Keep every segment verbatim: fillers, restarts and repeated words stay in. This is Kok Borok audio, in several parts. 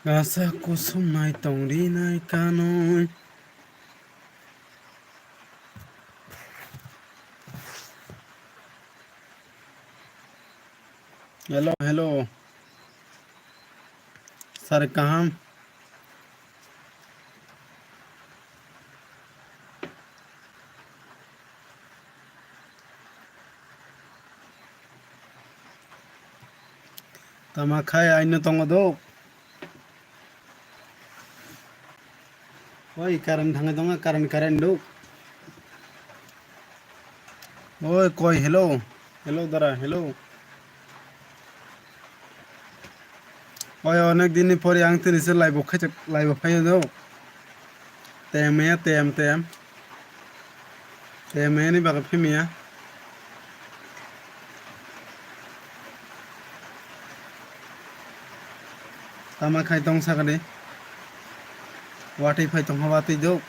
Kasa kusum nai tongri nai kanoi. Hello, hello. Sari kaham. Tama khai aino tongo do. Oi, current thangwi tongo, current, current do. Oi, koi, hello. Hello, dara, hello. Oi, onek din ni pore ang tini se live o khaijak, live o phaiyo do. Tem ya, tem, tem. Tem ya ni bagwi phimiya. Tama khai tong sakani. Watwi phai tongkha watwi do.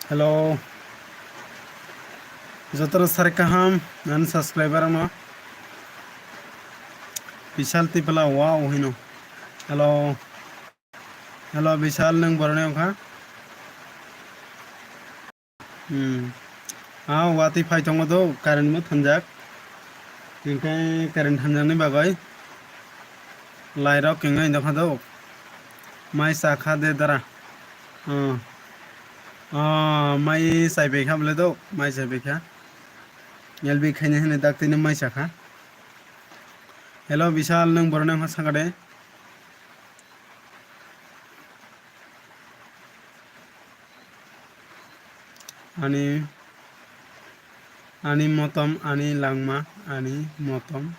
Hello. Jotono sari kaham, ani subscriber no. Bishal Tipala, wow, hino. Hello. Hello, Bishal, nwng boroni wngkha? Hmm. Ah, watwi phai tongo do, current bo thanjak. Hinkhe current thanjakni bagwi light rok kwngwi tongkha do. Mai cha kha de dara. Oh. Oh, mai chai bai kha bole do, mai chai bai kha. L B khaina hwnwi daktino mai cha kha. Hello, Bishal, nwng boroni wngkha sakha de? Ani, ani motom, ani langma, ani motom,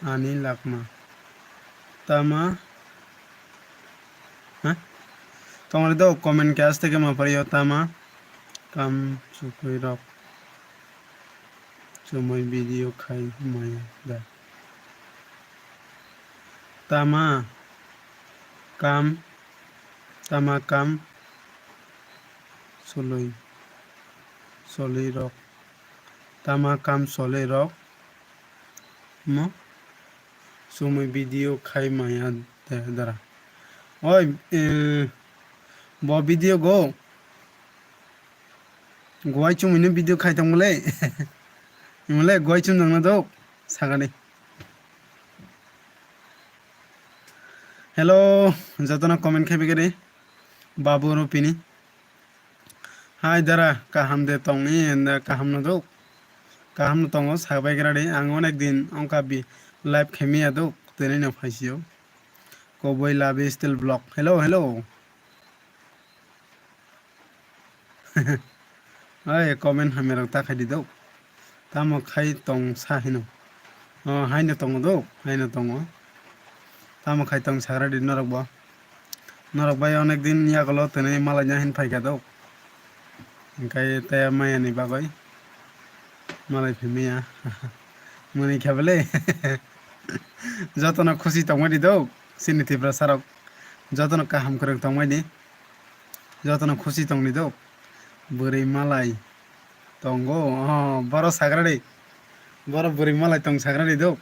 ani lakma. Tama, ha? Tongri do comment khe aste khe ma pariyo tama kam chukui rok. Chumui video khai maya da. Tama kam, tama kam soloi, soloi rok, tama kam soloi rok mo chumui video khai maya da dara. Oi, eh, bo video go. Guai chumui no video khai tong mole. Mole guai chum nang na do. Sagani. Hello, jotono comment khai bigari. Babu Rupini. Hai dara, kaham de tong ni, enda kaham no do. Kaham no tongo, sabai gra de. Ang onek din ongka bi live khai miya do. Tene no phaisio. Koboi Labi Still Vlog. Hello, hello. Ai, comment hamya rok ta khai di do. Tamo khai tong sa hino. Oh, haino tongo do, haino tongo. Tamo khai tong sagra di norok bo. Norok bai onek din yagulo tini malai na hin phaikha do. Hingkai tei maya ni bagwi malai phimiya. Mani kha bele. Jotono khusi tongmani do. Chini Tiprasa rok. Jotono kaham kwrwng tongmani. Jotono khusi tongni do. Bwrwi malai tongo. Oh, boro sagra di. Boro bwrwi malai tong sagra di do.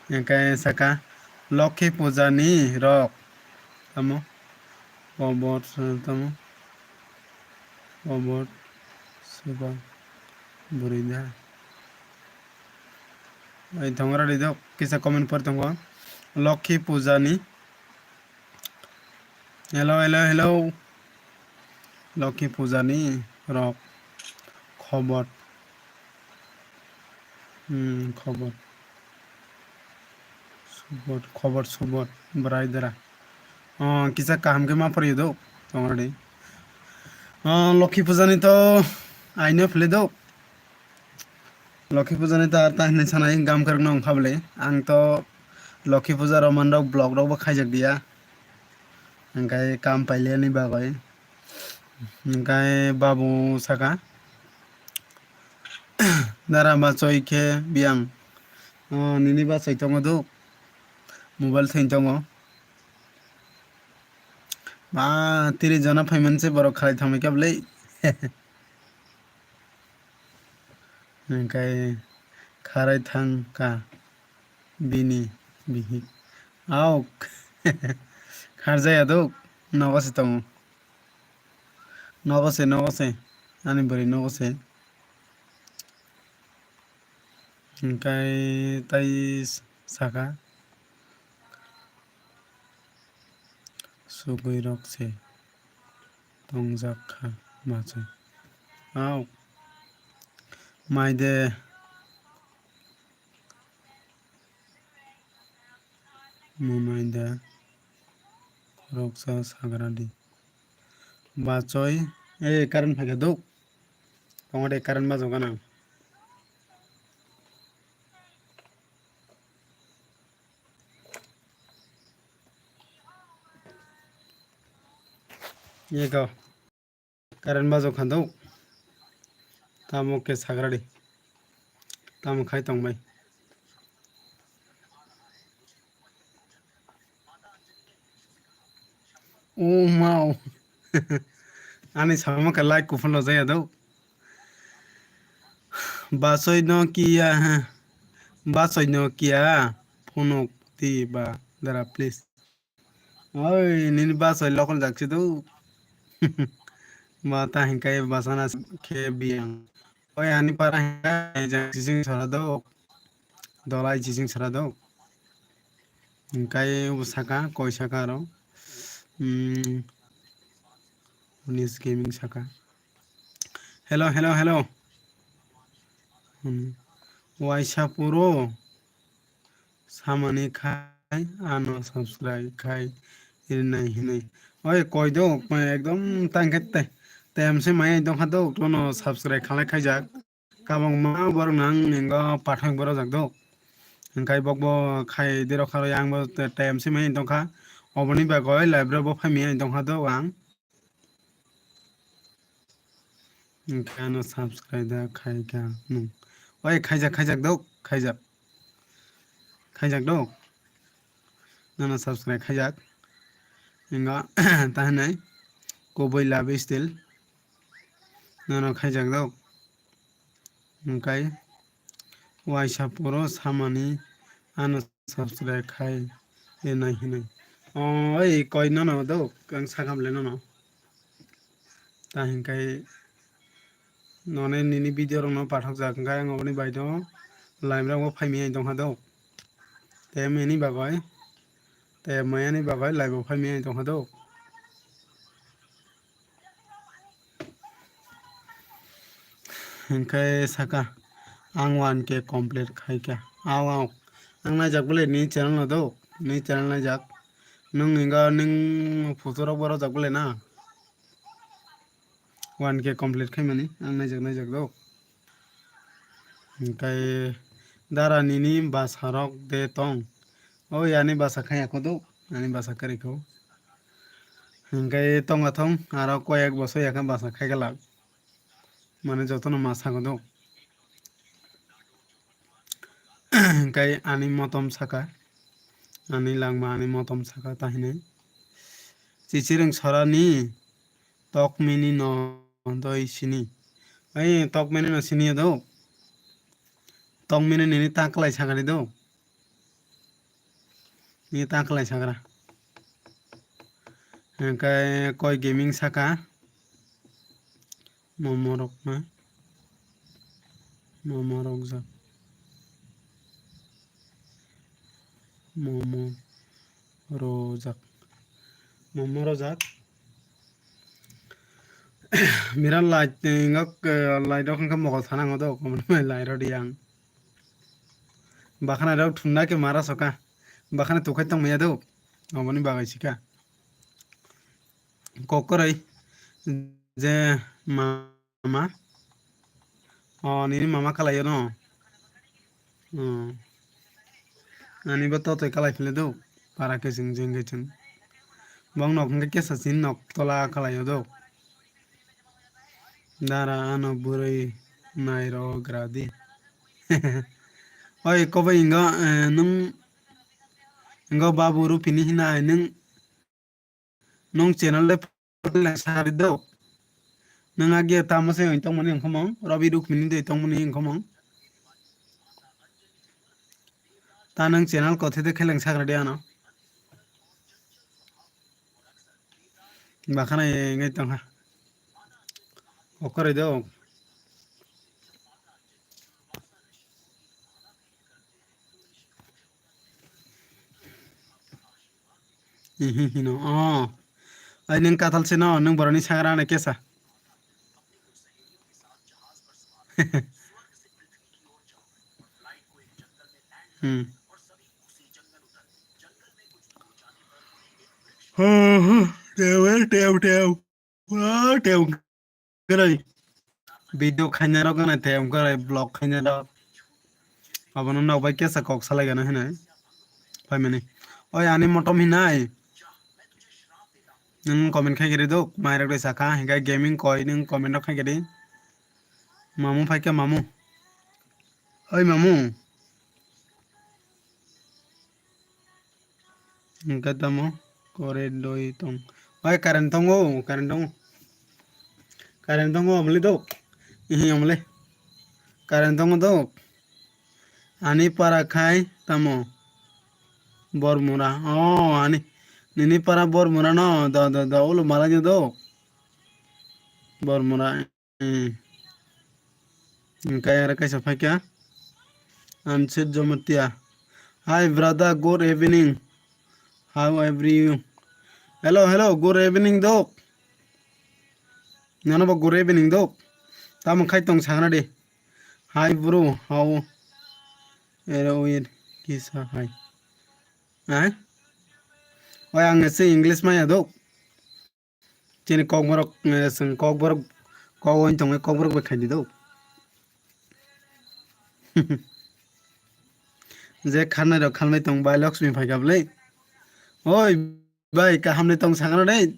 Hingkai saka Lokhi puja ni rok. Tamo. Obor tamo. Obor suba bwrwi da. Ai tongra di do kisa comment por tongo. Lokhi puja ni. Hello, hello, hello. Lokhi puja ni rok khobor. Hmm, khobor. Subot, khobor subot, bwrai dara. Oh, kisa kaham khe ma poriyo do, tongra di. Oh, Lokhi puja ni to aino phile do. Lokhi puja ni ta ta hinwi sanai gam kwrwkno wngkha bwle. Ang to Lokhi puja rok manrok vlog rok bo khaijak diya. Hingkai kam pailiyani bagwi. Hingkai babu saka. Dara bachoi khe biyang. Oh, nini bachoi tongo do. Mobile thwng tongo. Ba, tiri jona phaimanse borok khalai thangbai khe bwle. Hingkai kharai thang ka bini bihik. Auk. Kharjaya duk. Nogo se tongo. Nogo se, nogo se. Ani bwrwi nogo se. Hingkai tai saka. Sugwi rok se tongjak kha machai. Au. Mai de. Munai da khoroksa sagra di. Bachoi, eh, current phaikha duk. Tongo de current bajok gana. Yego. Current bajok kha duk. Tamo khe sagra di. Tamo khai tong bai. O mau. Ani sama khe like kuphur lo jaya duk. Bachoi no kiya, ha. Bachoi no kiya. Phunuk di ba dara, please. Oi, nini bachoi lokol jak si do. Ba ta hingkai bachana khe biyang. Oi, ani para hingkai jak sising sara do. Dolai sising sara do. Hingkai bo saka, koi saka aro. Hmm. Unis Gaming saka. Hello, hello, hello. Hmm. Waisa puro. Samani khai ano subscribe khai rinai hinui. Oi koi do, ekdom tang khe te, tem se mai dong kha do, tono subscribe khalai khaijak. Kabangma borok nang ningo pathak borok jak do. Hingkai bok bo khai de rok kha, yang bo te, tem se mai dong kha. Oboni bagoi live rok bo phai mi dong kha do ang. Hingke ano subscribe da khaikha nung. Oi, khaijak, khaijak dok, khaijak. Khaijak dok. Nono subscribe khaijak. Hinga, tahinai. Kubui labi still. Nono khaijak dok. Hingkai waisa puro samani ano subscribe khai rinai hinui. O, oi, koi nono do, ang sakam le nono. Ta hingkai noni nini video rok no pathok jak, hingkai ang oboni bai do live rok bo phai mi dong kha do. Te meni bagoi, te maya ni bagoi live bo phai mi dong kha do. Hingke saka, ang one K complete khaikha. Aw, aw. Ang naijak bole ni channel no do, ni channel naijak. Nung hinga ning photo rok bo rojak bole na. One K complete khaimani, ang naijak, naijak do. Hingke dara nini bwsa rok de tong. O yani bwsa khai ako do, ani bwsa kwrwi kho. Hingke tonga thong, aro koyek bosor yakha bwsa khai glak. Mane jotono ma sago do. Hingke ani motom saka, ani langma ani motom saka tahinai. Chichireng sorani tokmini no doi sini. Ai tokmini no sini do. Tokmini nini ta kwlai sakani do. Ni ta kwlai sagra. Hingke koi gaming saka. Momo rok ma. Momo rok jak. Momo rojak. Momo rojak. Miran light, eh, ngok, eh, light rok wngkha mokol sana ngo do, komor mai light rodi yang. Bakhana rok thumna ke mara soka. Bakhana tukhai tong maya do. Oboni bagai sika. Kokorai je mama. O, nini mama kalai no. O. Ani bo totoi kalai phile do. Para ke sing jeng ke chun. Bong nok hingke kesa sin nok tola kalai o do. Dara ano bwrwi nai ro gra di. Oi, kobai ingo, eh, nung, ingo babu rupini hinai nung, nung channel de photo lai sari do. Nung agi tamo se oi tongmani wngkha mong, Rabi Rukmini de tongmani wngkha mong. Ta nwng channel kothai de kheleng sagra de ano. Bakhana ye ngai tongkha. Okoroi do. Ihi hino. Oh. Ai nwng kathal se no, nwng boroni sagra ano kesa. Hmm. Tew, tew, tew. Wow, tew. Kwrwi. Video khaina rok gana tew kwrwi vlog khaina rok. Abono nok bai kesa kok salai gana hinai. Phaimani. Oi ani motom hinai. Nwng comment khai giri duk, mai rok bai sakha, hinkhe gaming koi nwng comment rok khai giri. Mamu phaikha mamu. Oi mamu. Hinkhe tamo kore doi tong. Oi current tongo, current tongo. Current tongo omli duk. Ihi omli. Current tongo duk. Ani para khai tamo. Bormura. Oh, ani. Nini para Bormura no. Do, do, do. Ulo malai do. Bormura. Hmm. Hinkhe aro kaisa phaikha. Anchit Jomatia. Hi brother, good evening. How are you? Hello, hello, good evening dok. Nono bo good evening dok. Tamo khai tong sakna de. Hi bro, how are you? Kisa hi. Eh? Oi ang se English maya dok. Chini kokborok, eh, chwng kokborok, kok wng tongwi kokborok bai khaidi do. Je kharnai rok kharnai tong bai Lakshmi phaikha bwle. Oi bai, kaham ni tong sakno de.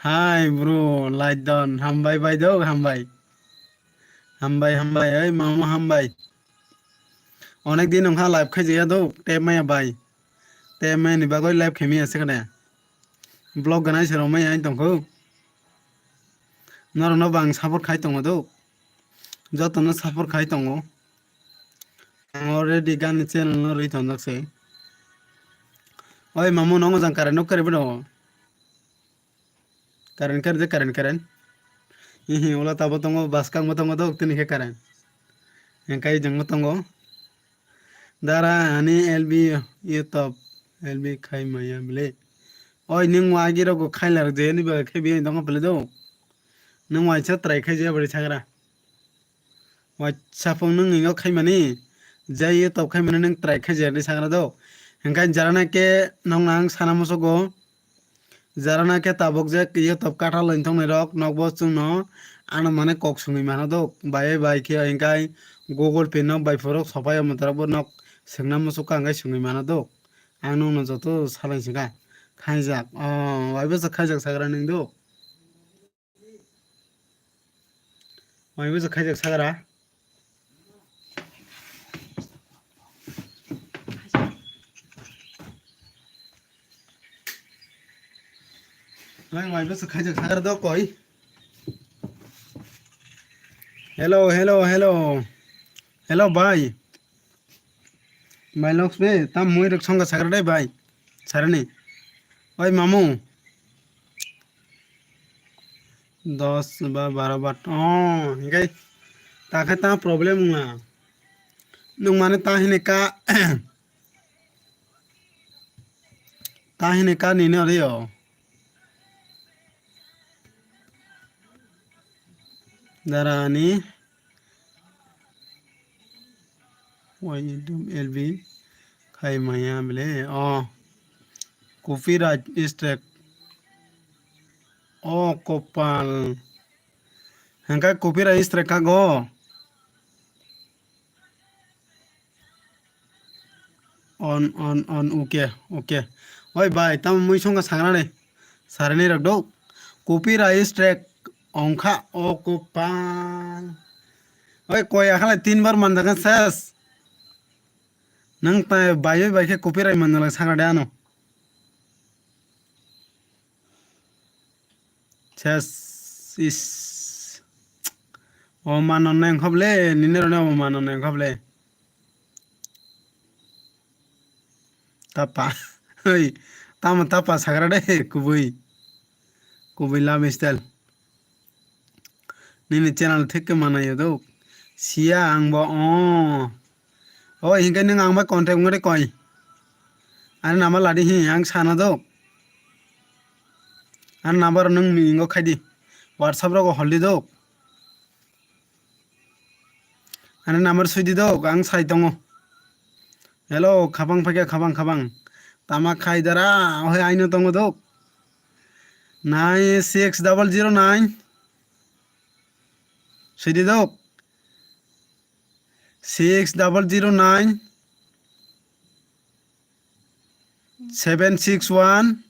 Hi bro, Laidon, hambai bai do, hambai. Hambai, hambai, oi mama hambai. Onek din wngkha live khaijaya do, tei maya bai. Tei maya ni bagwi live khaimaya se kane. Vlog ganai se romai ai tongkho. Norokno bo ang support khai tongo do. Jotono support khai tongo. Ang already gani channel no rwi tonjak se. Oi mamu no mojang current no kwrwi bo no. Current current current current. Hihi ola tabo tongo baskang bo tongo do tini khe current. Engkai jang bo tongo. Dara ani L B YouTube L B khai maya bile. Oi nwng wagi rok khai lar je ni ba khai bi dong pele do. Nwng waisa try khai je bari chagra. Waisa phung nwng ingo khai mani. Jai YouTube khai mani nwng try khai je ni chagra do. Engkai jarana ke nong nang sana musugo. Jarana khe tabuk je YouTube kathal wng thoknai rok nokbo chwngno ano mane kok swngwi mano do. Bai bai khe hinkhe Google Pay no bai phuruk sopai omo torok bo nok swngna muchukha hinkhe swngwi mano do. Ang nokno joto salai swngkha khaijak. O waibo se khaijak sagra nwng do. Mai bo se khaijak sagra. Mai mai bo se khaijak sagra do koi. Hello, hello, hello. Hello, bhai. Bhai Loks be, tam mui rok songga sagra dai bhai. Sarani. Oi mamu. Dos ba baro bat. Oh, hinkhe ta khe ta problem wngna. Nwng mane ta hini ka ta hini ka nini ori o. Darani. Wai YouTube L B khai maya bile. Oh. Copyright strike. Oh, kopal. Hengkai copyright strike kago. On, on, on, okay, okay. Oi bai, tamo mui songa sangra ni. Sarani rok do. Copyright strike ongkha o kopal. Oi koi akhala tin bar mandagan ses. Nang tai bai bai khe copyright mandalang sangra de ano. Ses is. O mano neng khoble, nini rone o mano neng khoble. Tapa. Oi, tamo tapa sagra de, kubui. Kubui love style. Nini channel thik khe manayo do. Siya ang bo, oh. Oi, hinkhe nwng ang bai contact wngwi koi. Ani number ladi hi, ang sana do. Ani number nwng mingo khaidi. WhatsApp rogo holdi do. Ani number sui di do, ang sai tongo. Hello, khabang phaikha, khabang, khabang. Tama khai dara, ohai aino tongo do. Nine six double zero nine. Sui di do. Six double zero nine, seven six one,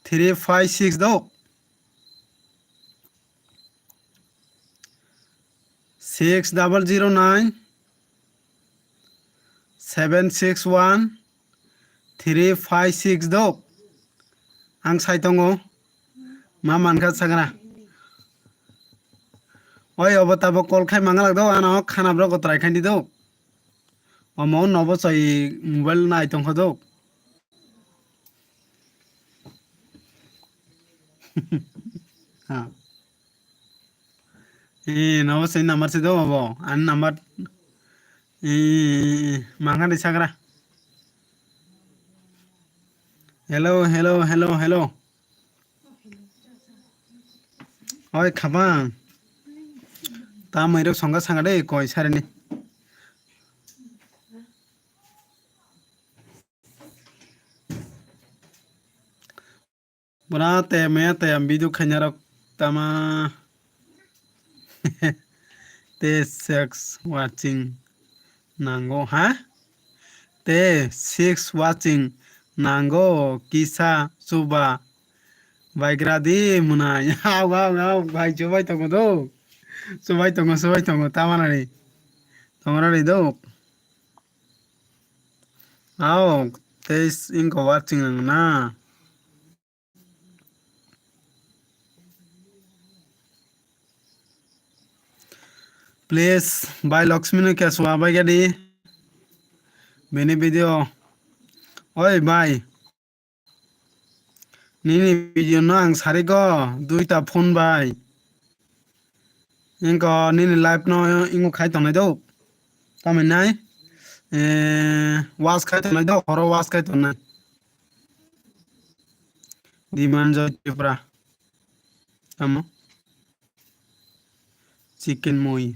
three five six do. Six double zero nine, seven six one, three five six do. Ang sai tongo. Ma mankha sagra. Oi, obo tabok call khai mangalak do, ano khana borok try khai di do. Omo nobo chai mobile nai tongkha do. Ha. Eh, nobo chai number se do obo. Ani number. Eh, mangani sagra. Hello, hello, hello, hello. Oi, khabang. Ta mairok songkha sanga de koi sarini. Bura te maya te ang video khainarok tama. Te six watching nango, ha? Te six watching nango kisa chuba baigra di mwnai. Au, au, au, bai chubai tongo do. Chubai tongo, chubai tongo, tamanani. Tongrani do. Au, te ingko watching nang na. Please, bai Lakshmi no kya suwa bai gadi. Bini video. Oi bai. Nini video no ang sari go duita phone bai. Ingko nini live no ingo khai tongnai do. Tamai nai. Eh, was khai tongnai do, horo was khai tongnai. Dimanjoy Tripura. Tamo? Chicken moi.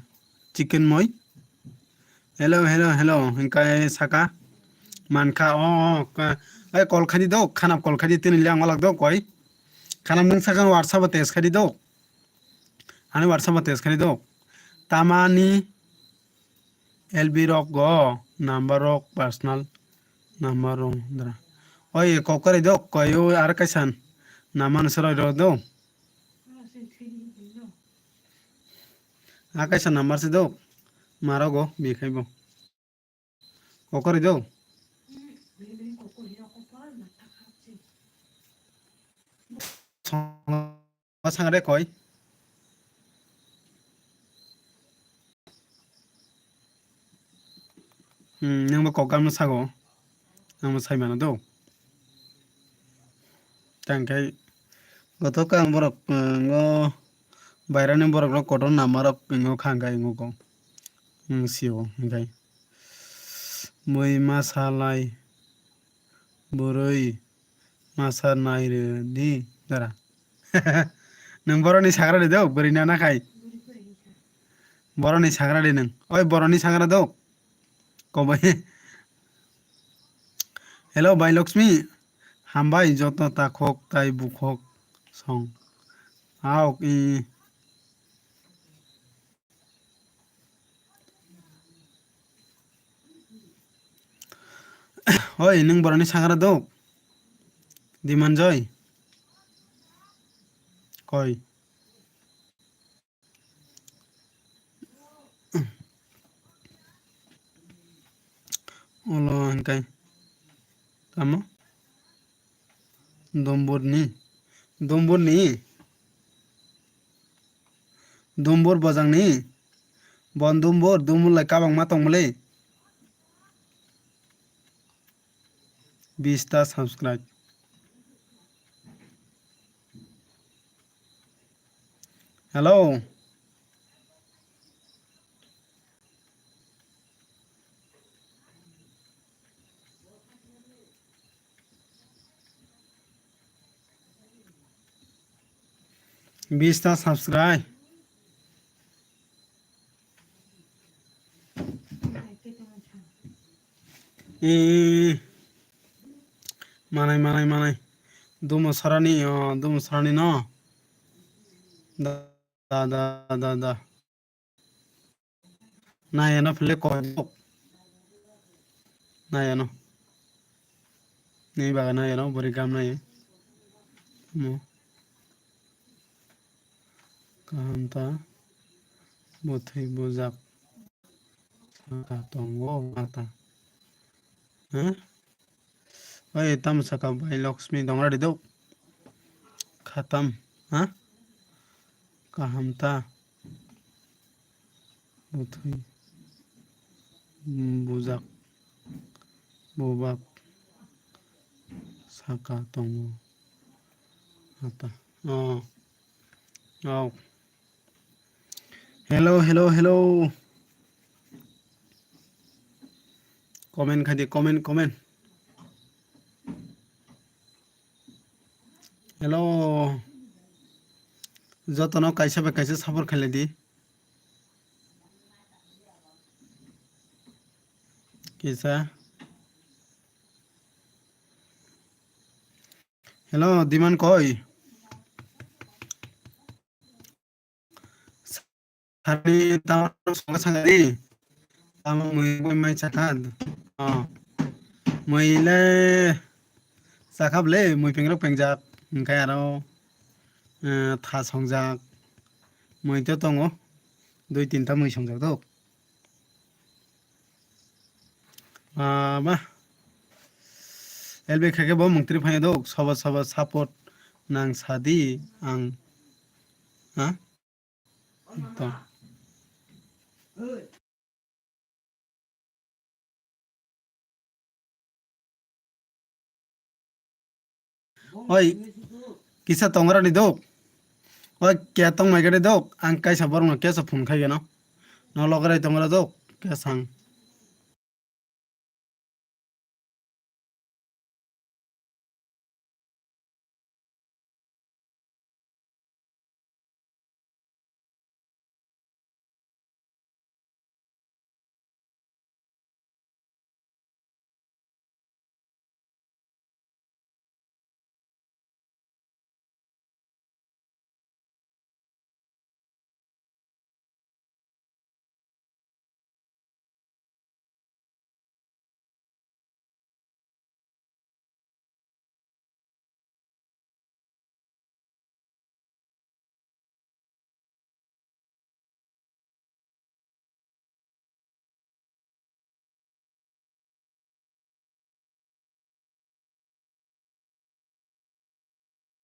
Chicken moi? Hello, hello, hello. Hingkai saka. Mankha, o, o, ka-, ai, call khadi do. Khanap call khadi tini liang walak do, koi. Khanap nung saka WhatsApp o text khadi do. Ani WhatsApp o text khadi do. Tamani L B rok go number rok personal number rok dra. Oi kokori do koi o ar kaisan naman soroi ro do. Ar kaisan number se do. Maro go bikhai bo. Kokori do. Sangre koi. Hmm, nangbo kokam no sago. Nangbo sai mano do. Tangkai goto kang borok, eh, ngo bairani borok rok kotor namarok ngo khangkai ngo ko. Hmm, sio, hingkai. Mui masa lai. Bwrwi masa nai rw di dara. Nwng boroni sagra de do, bwrwi na nakhai. Boroni sagra de nwng. Oi, boroni sagra do. Kobai. Hello, bai Lakshmi. Hambai joto takhok tai bukhok song. Aok i. Oi, nwng boroni sagra do? Dimanjoy? Koi? Olo hingkai. Tamo? Dumburni. Dumburni. Dumbur bojangni. Bon dumbur, dumbur lai kabangma tongmole. Bista subscribe. Hello. Bista subscribe. Eh, manai, manai, manai. Dumo sarani, oh, dumo sarani no. Da, da, da, da, da. Nai ano phile koi dok. Nai ano. Ni baga nai ano bori gam nai. Mo. Kaham ta. Bwthwi bujak. Saka tongo mata. Huh? Oi, tamo saka bai Lakshmi dongra ri dok. Khatam, ha? Kaham ta. Bwthwi. Bujak. Bubak. Saka tongo. Hata. Oh. Oh. Hello, hello, hello. Comment khai di, comment, comment. Hello. Jotono kaisa bai kaisa support khailai di. Kisa. Hello, Diman koi? Sani tamo songa sanga di. Tamo mui bai mai chakha. Oh. Mui le chakha ble, mui pengrok pengjak. Hingkai aro, eh, tha songjak. Mui to tongo. Dui tinta mui songjak dok. Baba. L B khe khe bo mungtri phai dok. Sobo sobo support nang sadi ang. Ha? To. Oi, kisa tongra ni dok. Oi, kya tong mai gade dok. Ang kaisa borok no kesa phone khai gano. No lograi tongra dok. Kya sang.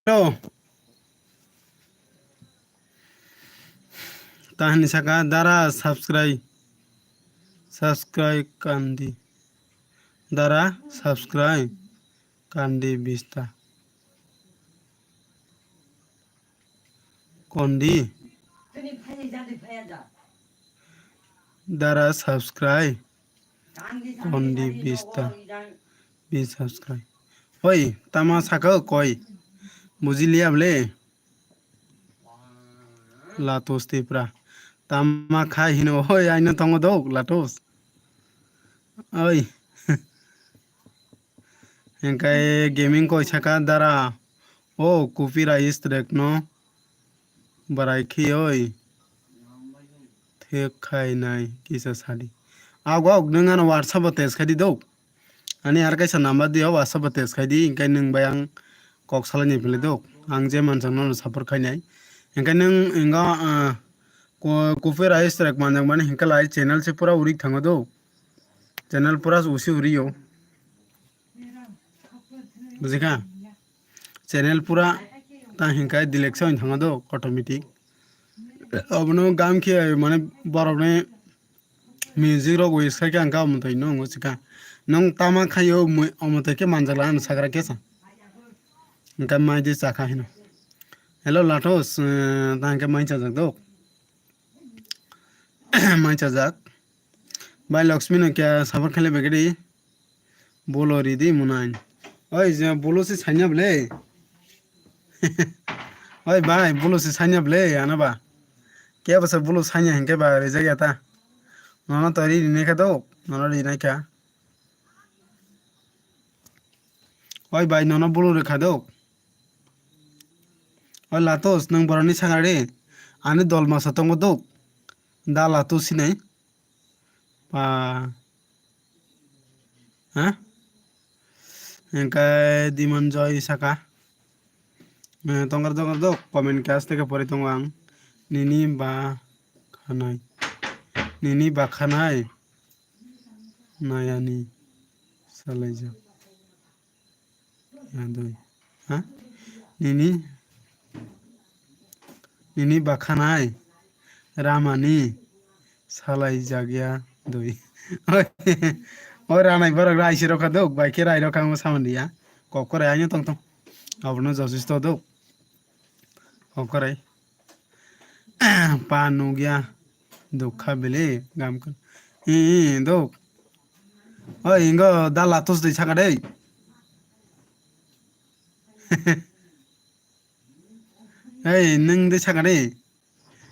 Hello. Tahani saka dara subscribe, subscribe kandi. Dara subscribe kandi bista. Kondi. Dara subscribe. Kondi bista. Bis subscribe. Oi, tama saka koi. Bujiliya ble. Latos Tipra. Tama khai hino, oi, aino tongo dok, Latos. Oi. Hingkai gaming koi saka dara. O, kupi rais trek no. Barai khi oi. Thek khai nai kisa sadi. Agok nwng ano WhatsApp o text khai di dok. Ani ar kaisa number dio, WhatsApp o text khai di, hingkai nwng bai ang kok salai ni philai dok. Ang je manchang no support khai nai. Hingkai nwng, wngkha, ah, ko-, kupi rais trek manjak mani hingkhe lai channel se pura uri thango dok. Channel pura usi uri yo. Bujikha? Channel pura ta hinkai delete se thangma do automatic. Obono gam khe mane borok ni music rok wish khai khe ang kha omo tai no wngwi swkha. Nwng tama khaio mui-, omo twi khe manjakla ano sagra kesa. Hwnkhe mai di chakha hino. Hello Latos, eh, ta hwnkhe mai chajak dok. Mai chajak. Bai Lakshmi no kya sabar khale begedi. Bolo ridi munai. Oi je bolo se sanya ble. Oi bai bolo se sanya ble ana ba. Kya basa bolo sanya hwnkhe ba rejak ya ta. Nono to ri rinai kha dok. Nono rinai kha. Oi bai nono bolo rwkha dok. Oi Latos nwng boroni saka re. Ani dol masa tongo dok. Da Latos sinai. Pa. Ha? Hwnkhe Diman Joy saka. Eh, tongar tongar dok comment khe aste khe pori tongo ang. Nini ba khanai. Nini ba khanai. Nayani salaijak. Ya doi. Ha? Nini, nini bakhanai ramani salai jagya doi. Oi ranai borok rai sirok kha dok, bai khe rai rok kha samani ya. Kok korai aino tong tong. Abono josis to dok. Kok korai. Pa nugya dukha bele gam kan. Ih, ih, dok. Oi, ingo da Latos dei saka dei. Ei, nwng dei saka dei.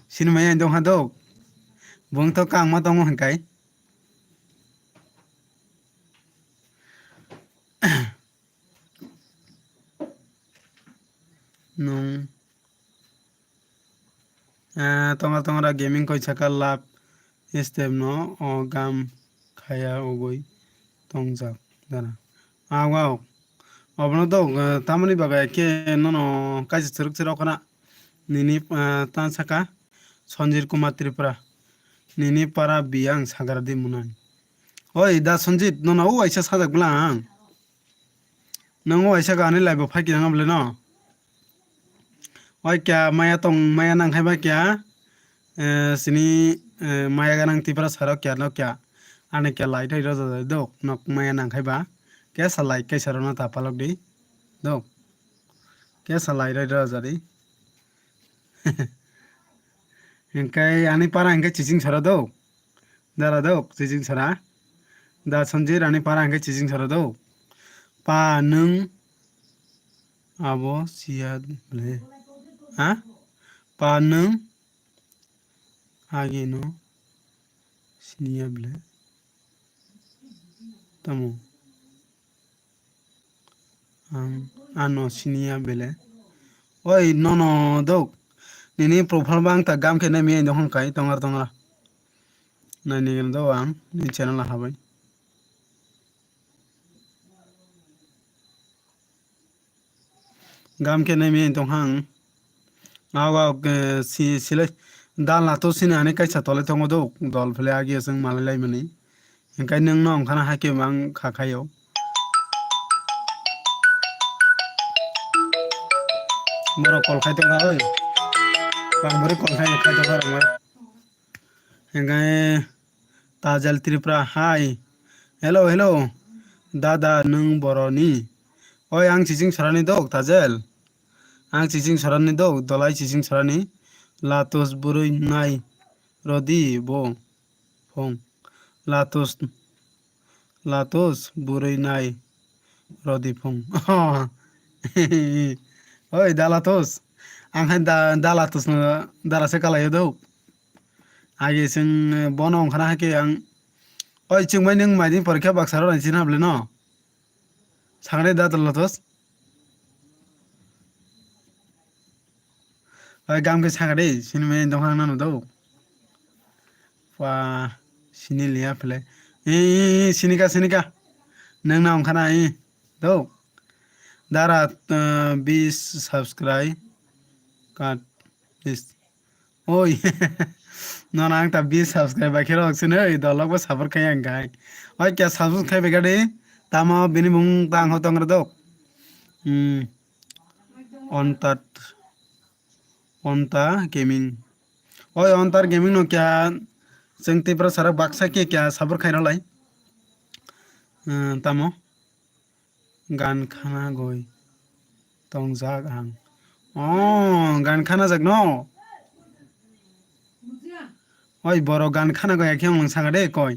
Sinimai ang dongha dok. Bung to kangma tongo hwnkai. Nwng, ah, tongra tongra gaming koi saka lab step no o gam khaya ugui tongjak dara. Aw, aw. Obono dok, ah, tamoni bagwi khe nono kaisa chwrwk chwrwk khna nini, ah, ta saka Sanjir Kumar Tripura. Nini para biyang sagra di munai. Oi, da Sanjit, nono o waisa sajak bwla ang. Nang o waisa gani live bo phai khe nang bwle no. Oi kya maya tong, maya nang khai ba kya, eh, sini, eh, maya ganang Tripura saro kya no kya. Ani kya lai thai rw jajai dok, nok maya nang khai ba. Kesa lai kaisa rw no ta palok di. Dok. Kesa lai rw jajadi. Hingkai ani para hingke chiching sara do. Dara do, chiching sara. Da Sanjay ani para hingke chiching sara do. Pa nwng abo siya ble. Ha? Pa nwng age no siniya ble. Tamo. Ang ano siniya bele. Oi, nono dok. Nini profile bang ta gam khe nai mi dohon kai tongar tongra. Nai ni do ang ni channel ha bai. Gam khe nai mi tong hang. Awa, eh, si, sile dal na to sini ani kaisa tole tongo do. Dol phele agi aseng malai lai mani. Hingkai nwng no wngkhana hai khe mang kha khaio. Borok call khai tongkha oi. Bang bori call khai khai tongkha rwma. Hingkai Tajel Tripura hai. Hello, hello. Dada nwng boroni. Oi ang chiching sarani dok Tajel. Ang chiching sarani dok, dolai chiching sarani. Latos bwrwi nai rodi bo. Phung. Latos, Latos bwrwi nai rodi phung. Oi, da Latos. Ang hai da, da Latos no dara se kalai do. Age sing bono ongkhana hai ke ang. Oi, chwng bai nwng mai din porikha baksa ro nai sin hable no. Sakani da Latos. Oi, gam khe saka de, sini mai dong hang nanu do. Pa, sini liya phle. Ee, ee, ee, sinika, sinika. Nang na ongkhana, ee. Do. Dara, uh, bis subscribe. Kat, bis. Oi. Nono ang ta bis subscribe bai khe rok sini, oi, dolok bo support khai ang kai. Oi, kya subscribe khai bai gade. Tamo bini mung tang ho tong do. Hmm. Ontat, Onta Gaming. Oi, Ontar Gaming no kya chwng Tripura sara baksa khe kya sabor khairok lai? Eh, tamo? Gan khana goi tongjak ang. Oh, gan khana jak no? Oi, borok gan khana goi akhe ang saka de koi.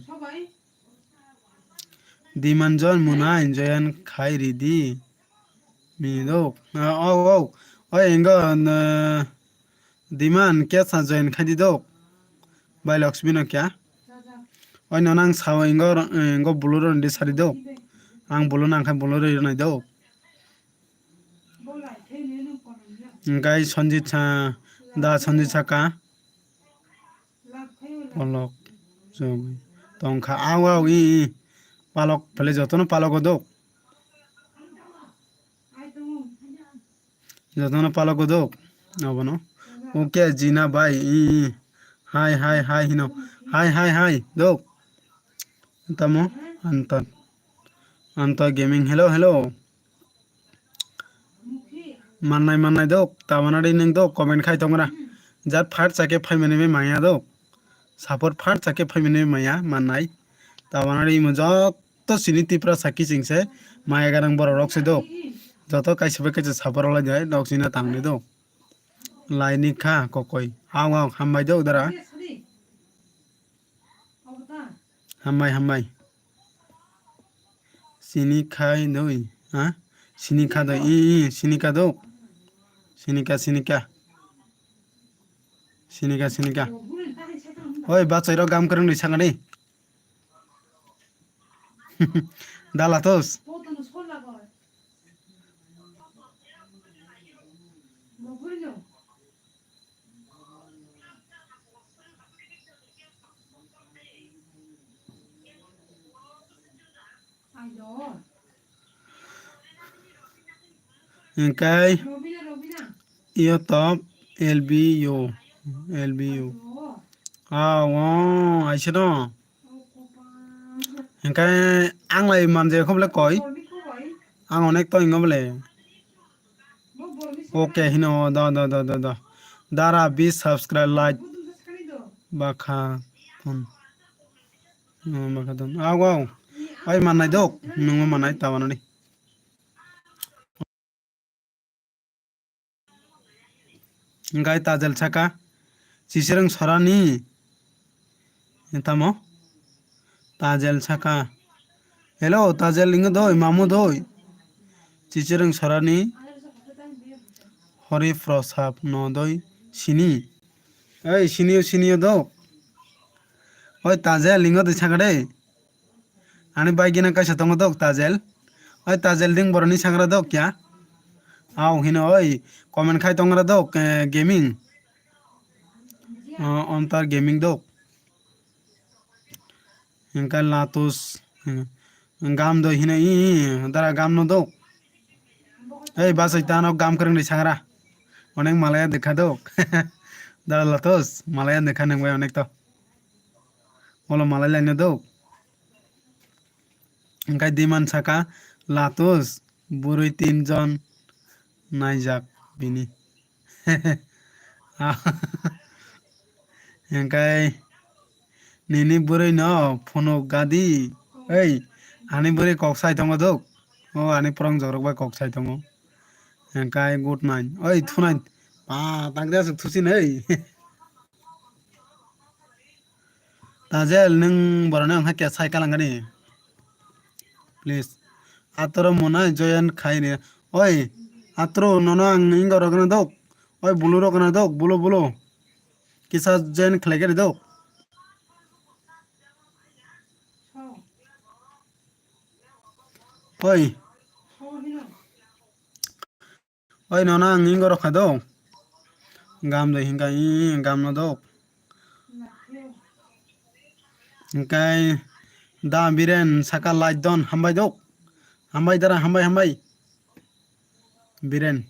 Dimanjon muna enjoyan khai ridi. Mini dok. Ah, oh, oh. Oi, engo, na, Diman, kya sa join khai di dok. Bai Lakshmi no kya? Oi, no nang sao engo, engo bulu ro ndi sari dok. Ang bulu nang khai bulu ro nai dok. Engkai Sanjit sa, da Sanjit saka. Palok, jogwi. Tongkha, aw, aw, i, i. Palok, pele jotono palok o dok. Jotono palok o dok. Abono. Oke, Jina bai, i, i. Hai, hai, hai, hino. Hai, hai, hai, dok. Tamo, Anton. Anton Gaming, hello, hello. Mannai, mannai dok, tabana ri nwng dok, comment khai tongra. Jat phat chake phaimani bai maya dok. Support phat chake phaimani bai maya, mannai. Tabana ri imo joto sini Tipra saki chingse, maya ganang borok rok se dok. Joto kaisa bai kaisa support rwlai dai, rok sina tangni dok. Laini kha kokoi. Aw, aw, hambai dok dara. Hambai, hambai. Sini khai doi, ha? Sini kha doi, i, i, sini kha do. Sini kha, sini kha. Sini kha, sini kha. Oi, bachai rok gam kwrwng ni sanga ni. Dalatos. Hingkai YouTube, L B U, L B U. Ah, oh, aise no. Hingkai ang lai manjai kho bole koi. Ang onek to ingo bole. Oke hino, do, do, do, do, do. Dara bis subscribe, like. Bakha ton. Hmm, bakha ton. Aw, aw. Oi mannai dok. Nungo mannai tabana di. Hingkai Tajel saka. Chichirwng sorani. Tamo? Tajel saka. Hello, Tajel ingo doi, mamu doi. Chichirwng sorani. Hori Prosap no doi sini. Ei, sini o, sini o dok. Oi, Tajel ingo doi saka de. Ani bai gina kaisa tongo dok, Tajel. Oi, Tajel ding boroni sangra dok kya? Aw hino oi, comment khai tongra dok, eh, gaming. Oh, Omtar Gaming dok. Hingke Latus, hmm, gam do hino i, i, dara gam no dok. Ei, basai tano gam kwrwng ni sangra. Onek malaya dekha dok. Dara Latus, malaya dekha nang bai onek to. Olo malai laino dok. Hingke Diman saka, Latus, bwrwi tinjon naijak bini. Hingke nini bwrwi no phunuk gadi. Ei, ani bwrwi kok sai tongo dok. O ani phrwng jorok bai kok sai tongo. Hingke good night. Oi, thunai. Pa, tangde aswk thusin ei. Tajel, nwng boroni wngkha kya sai kalangani? Please. Atoro mona join khai re. Oi, atoro nono ang ingo rogna dok. Oi, bulu rogna dok, bulu, bulu. Kisa join khlai kari dok. Oi. Oi, nono ang ingo rokha do. Gam do hinka i gam no do. Hinkai da Biren saka like don, hambai do. Hambai dara, hambai, hambai. Biren.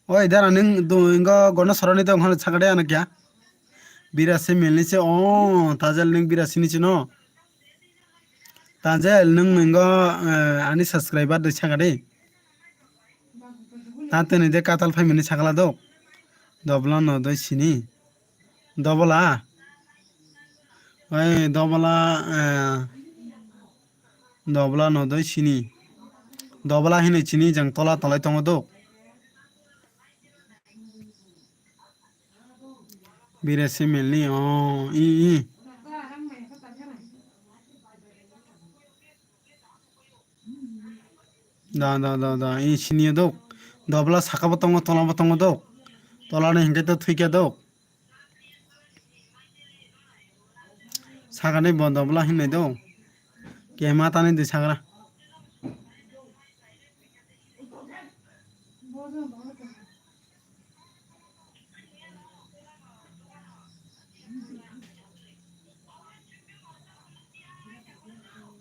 Oi, dara ning do ingo gono sorani do hano sakade ano kya. Bira se milni se o, Tajel ning bira sini se no. Tajel, nwng, nwng, eh, ani subscriber de saka de. Ta tini de katal phaimani sakla do. Dobla no doi sini. Dobla. Oi, dobla, eh, Dobla no doi sini. Dobla hinwi chini jang tola tolai tongo do. Bire simil ni o i i. Da, da, da, da, i siniya dok. Dobla saka bo tongo, tola bo tongo dok. Tola ni hingke to thwikya dok. Saka ni bo dobla hinwi dok. Kema tani di sagra.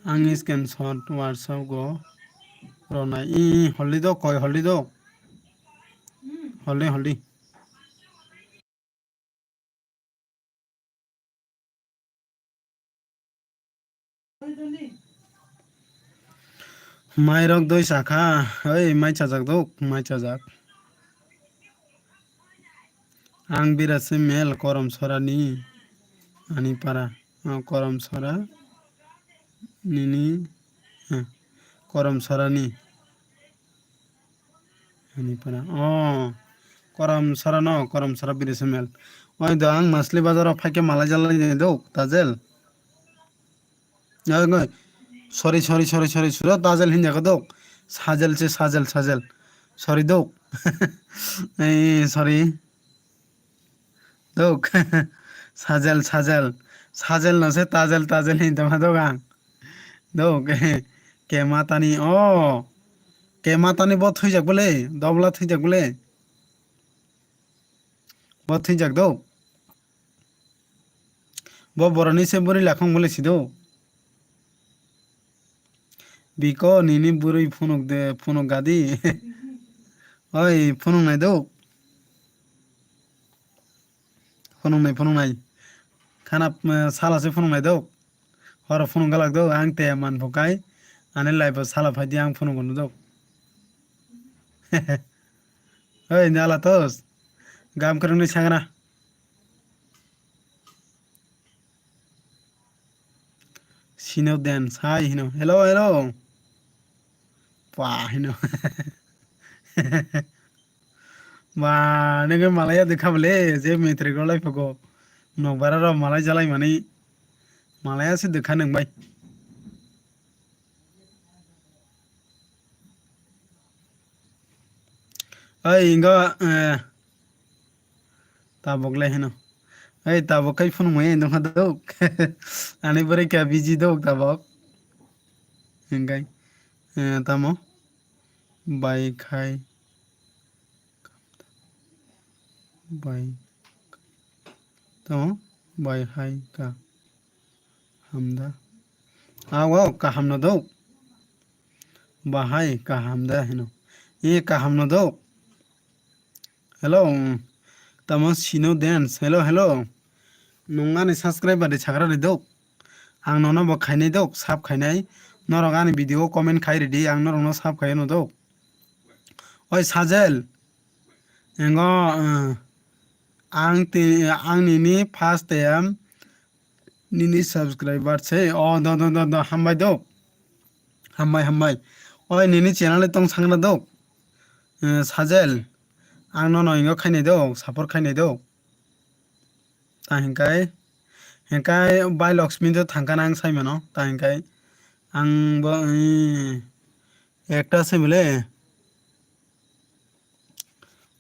Ang screenshot WhatsApp go ronai. I, i, holi do, koi holi do. Holi, holi. Mairok doi sakha, oi mai chajak dok, mai chajak. Ang birase mel korom sorani ani para, o korom sora nini, eh, korom sorani. Ani para. Oh. Koram sara no, koram sara biri semel. Oi do ang Masli bazar o phaikhe malai jalai ni dok, Tazel. Oi, oi. Sorry, sorry, sorry, sorry. Sura Tazel hinja ko dok. Sajel se Sajel, Sajel. Sorry dok. Eh, sorry. Dok. Sajel, Sajel. Sajel no se Tazel, Tazel hin tama dok ang. Dok. Ke matani o. Ke matani bo thwijak bole, dobla thwijak bole. Bo thwijak do. Bo boroni se buri lakhong bole sido. Biko nini buri phunuk de, phunuk gadi. Oi, phunuk nai do. Phunuk nai, phunuk nai. Khana, eh, sala se phunuk nai do. Horo phunuk galak do, ang te man phukai. Ani life o sala phai di ang phunuk no do. Oi, nala tos. Gam krung ni sangra. Sino den, sai hino. Hello, hello. Pa hino. Ba, nengke malaya dekha bole, je metrik rok lai phago. Nok bara rok malai jalai mani. Malaya se dekha neng bai. Ai, ingo, eh, tabok le hino. Ai, tabok kai phunuk mai nungkha dok. Ani bwrwi kha busy dok tabok. Hingkai, eh, tamo? Bai khai. Bai. Tamo? Bai hai ka. Hamda. Awo, kaham no dok. Bahai kaham da hino. E kaham no dok. Hello, mm, tamo sino dance. Hello, hello. Nung ani subscriber de chagra de dok. Ang nono bo khainai dok, sub khainai. Norok ani video comment khai ridi, ang norok no sub khai no dok. Oi Sajel. Engo, eh, ang ti, ang nini first time nini subscriber se. O, do, do, do, do, hambai do. Hambai, hambai. Oi, nini channel tong sangra do. Eh, Sajel. Ang nono ingo khainai do, support khainai do. Ta hinkai, hinkai bai Lakshmi do thangkana ang saimano. Ta hinkai ang bo, eh, ekta se bole.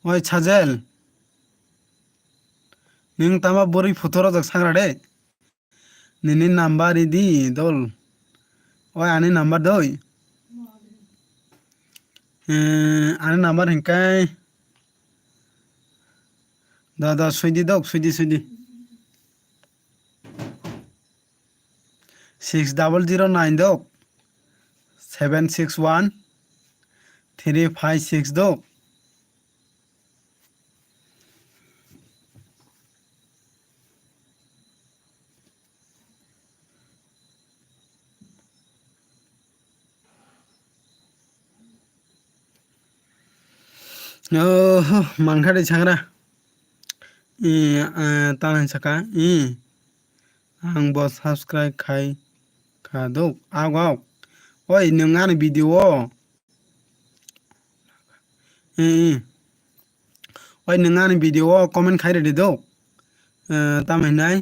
Oi Sajel. Ning tama bwrwi photo rojak sangra de. Nini number ridi dol. Oi ani number doi. Eh, ani number hinkai. Da, da, suidi dok, suidi, suidi. Six double zero nine dok. Seven six one three five six dok. Oho, mankha de chagra. I, eh, ta hinwi saka, i, ang bo subscribe khai kha dok, ago, ago. Oi, nwng ani video o. Eh, eh. Oi, nwng ani video o comment khai rwdi do. Eh, tamo hinai,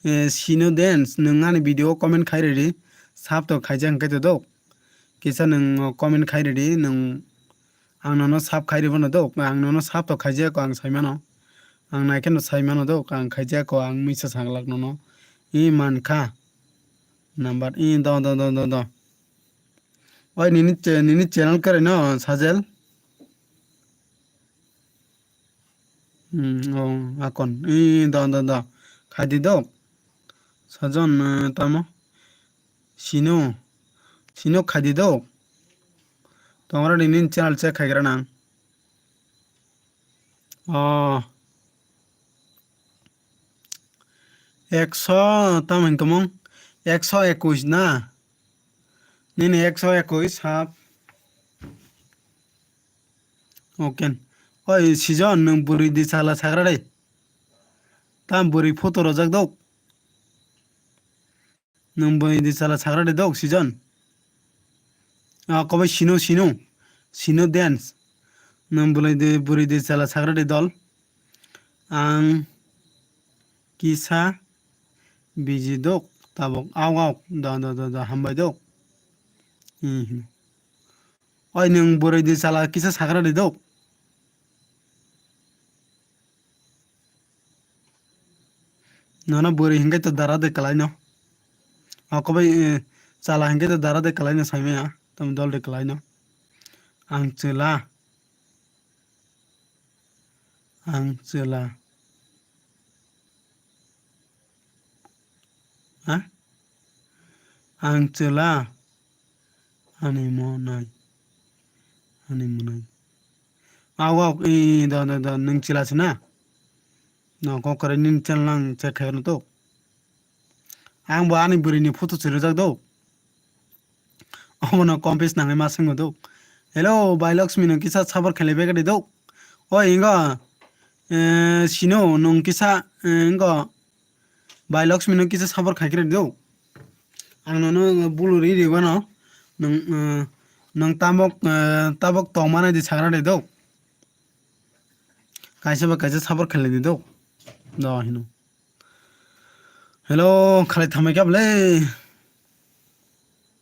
eh, Sino Dance, nwng ani video o comment khai rwdi. Sab to khaijak hwnkhe to do. Kisa nwng comment khai rwdi, nwng ang nono sab khai rwbano do. Ang nono sab to khaijak ang saimano. Ang naikheno saimano do, ang khaijak ang misa saglak nono. I mankha. Number, i do, do, do, do, do. Oi, nini che-, nini channel kwrwi no, Sajel? Hmm, oh, akon. I, do, do, do. Khaidi do. Sajon, eh, tamo? Sino. Sino khaidi do. Tongra nini channel check khaigra nang. Oh. Ekso, tamo hinkamung? Ekso ekush na? Nini ekso ekush hap. Okay. Oi, Sijon, nwng bwrwi di chala sagra de. Tam bwrwi photo rojak dok. Nwng bwrwi di chala sagra de dok, Sijon. Ah, kobai Sino, Sino. Sino Dance. Nwng bwrwi di, bwrwi di chala sagra de dol. Ang kisa biji dok, tabok. Aw, aw. Da, da, da, da, hambai dok. Hmm. Oi, nwng bwrwi di chala kisa sagra di dok. Nono bwrwi hinkai to dara de kwlaino. Ako bai, eh, chala hinkai to dara de kwlaino saimaya. Tamo dol de kwlaino. Ang chwla. Ang chwla. Ha? Ang chwla. Ani mo nai. Ani mo nai. Aw, aw, i, i, da, da, da, nwng chwla se na? No, kok kwrwi nini channel ang check khai rwno to. Ang bo ani bwrwi ni photo se rwjak do. Omono compose nangnai ma swngo do. Hello, Bai Lakshmi no kisa sabor khlai bai gadi do. Oi, ingo, eh, Sino, nwng kisa, eh, ingo, Bai Lakshmi no kisa sabor khai kre do. Ang nono bulu ri ri wano. Nwng, eh, nwng tabok, eh, tabok tongmani di sagra de do. Kaisa ba kaisa sabor khlai di do. Do hino. Hello, khalai thamai kha bwle.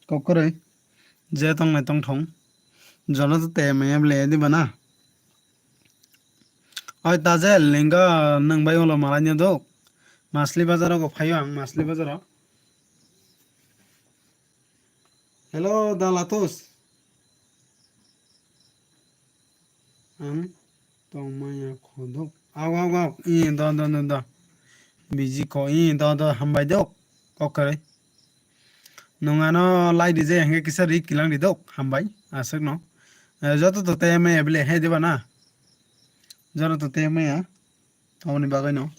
Kok kwrwi. Je tong nai tong thong. Jono to te maya bwle di bana. Oi Tazel, lenga nwng bai ulo malai nyo do. Masli bazar o go phaio ang, Masli bazar o. Hello, Dalatus. Ang tongmaya khodok. Aw, aw, aw. I, do, do, do, do. Biji ko, i, do, do, hambai dok. Kok kwrwi. Nwng ano lai di je, henge kisa ri kilang di dok. Hambai, aswk no. Eh, joto to te maya bile, he diba na? Joto to te maya. Aboni bagwi no.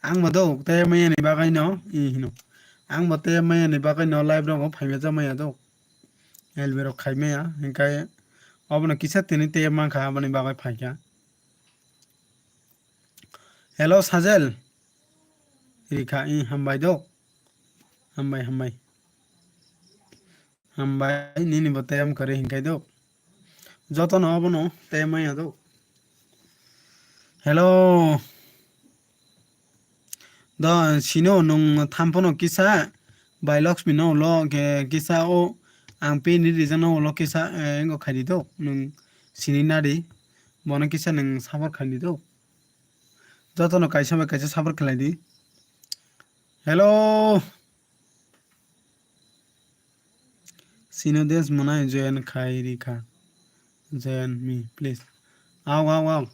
Ang bo do, te maya ni bagwi no, i hino. Ang bo te maya ni bagwi no live rogo phaima ja maya do. L B rok khai maya, hinkai obono kisa tini te mankha, aboni bagwi phaikha. Hello, Sajel. Rikha, i hambai do. Hambai, hambai. Hambai, nini bo tei am kwrwi hinkai do. Jotono obono tei maya do. Hello. Do, Sino nwng thampono kisa, Bai Lakshmi no ulo, ke kisa o, ang pin ri rijak no ulo kisa, eh, engo khaidi do. Nwng sini nadi, bono kisa nwng sabor khaidi do. Jotono kaisa bai kaisa sabor khlai di. Hello. Sino Dance mwnai join khai rikha. Join me, please. Aw, aw, aw.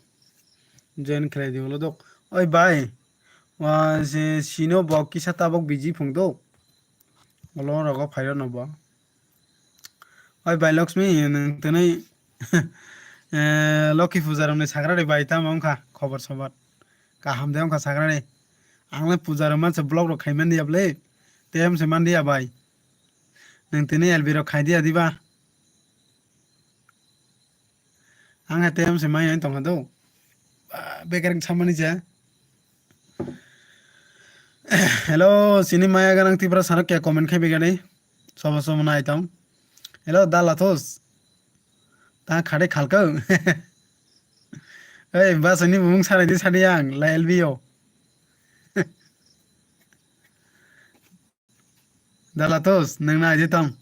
Join khlai di ulo dok. Oi bai. Wa se Sino bo kisa tabok busy phung do. Ulo rogo phairo no bo. Oi bai Lakshmi, nwng tini, eh, Loki puja rokni sagra de bai tamo wngkha khobor sobar. Kaham de wngkha sagra de. Ang le puja rok manse vlog rok khai man diya bwle. Tei se man diya bai. Nwng tini L B rok khai diya diba? Ang hai tei se mai tongkha do. Ba, bekar wng samani je. Hello, sini maya ganang Tiprasa no kya comment khai begani. Sobo sobo nai tong. Hello, Dalathus. Ta khade khalkang. Ei, bas ni bumung sanai di sani yang, la L B O. Dalathus, nang na aje tong.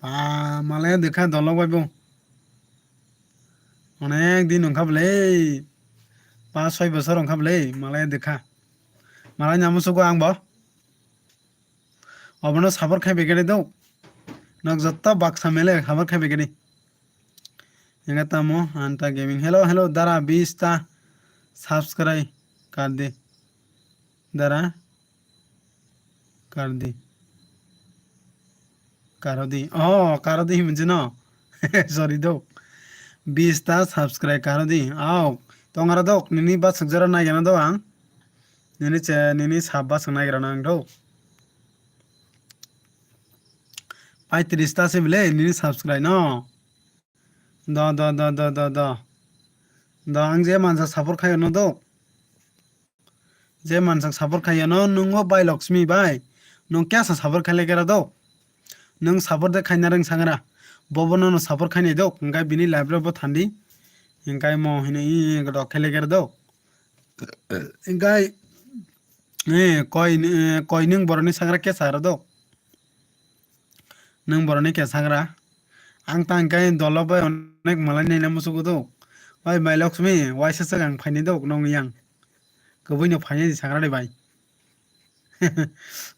Ah, malaya dekha dolok bai bo. Onek din wngkha bwle. Pas soi bosor wngkha bwle, malaya dekha. Malai namo sugo ang bo. Obono support khai begani do. Nok jotto baksa mele support khai begani. Ega tamo Anta Gaming. Hello, hello, dara bis ta subscribe kar de. Dara kar de. Karo di. Oh, karo di hinwi no. Sorry do. Bis ta subscribe karo di. Au, tongara dok, nini basuk jora naigana do ang. Nini che, nini sab basuk naigana ang do. Paitris ta se bile, nini subscribe no. Do, do, do, do, do, do. Do, ang je mansa support khayo no do. Je mansak support khaiyano, nungo bai Lakshmi bai. Nung kya sa support khaile kera do? Nung support de khaina reng sangra. Bobo nono support khainai do. Engkai bini live rok bo thandi. Engkai mo hino i, i, do khaile kera do. Engkai, eh, koi, eh, koi nung boroni sangra kya sa do? Nung boroni kya sangra. Ang ta engkai dolo bai onek malai nai na musugo do. Bai bai Lakshmi, waisa swk ang phainai do, nung yang. Kwbui no phainai di sagra de bai.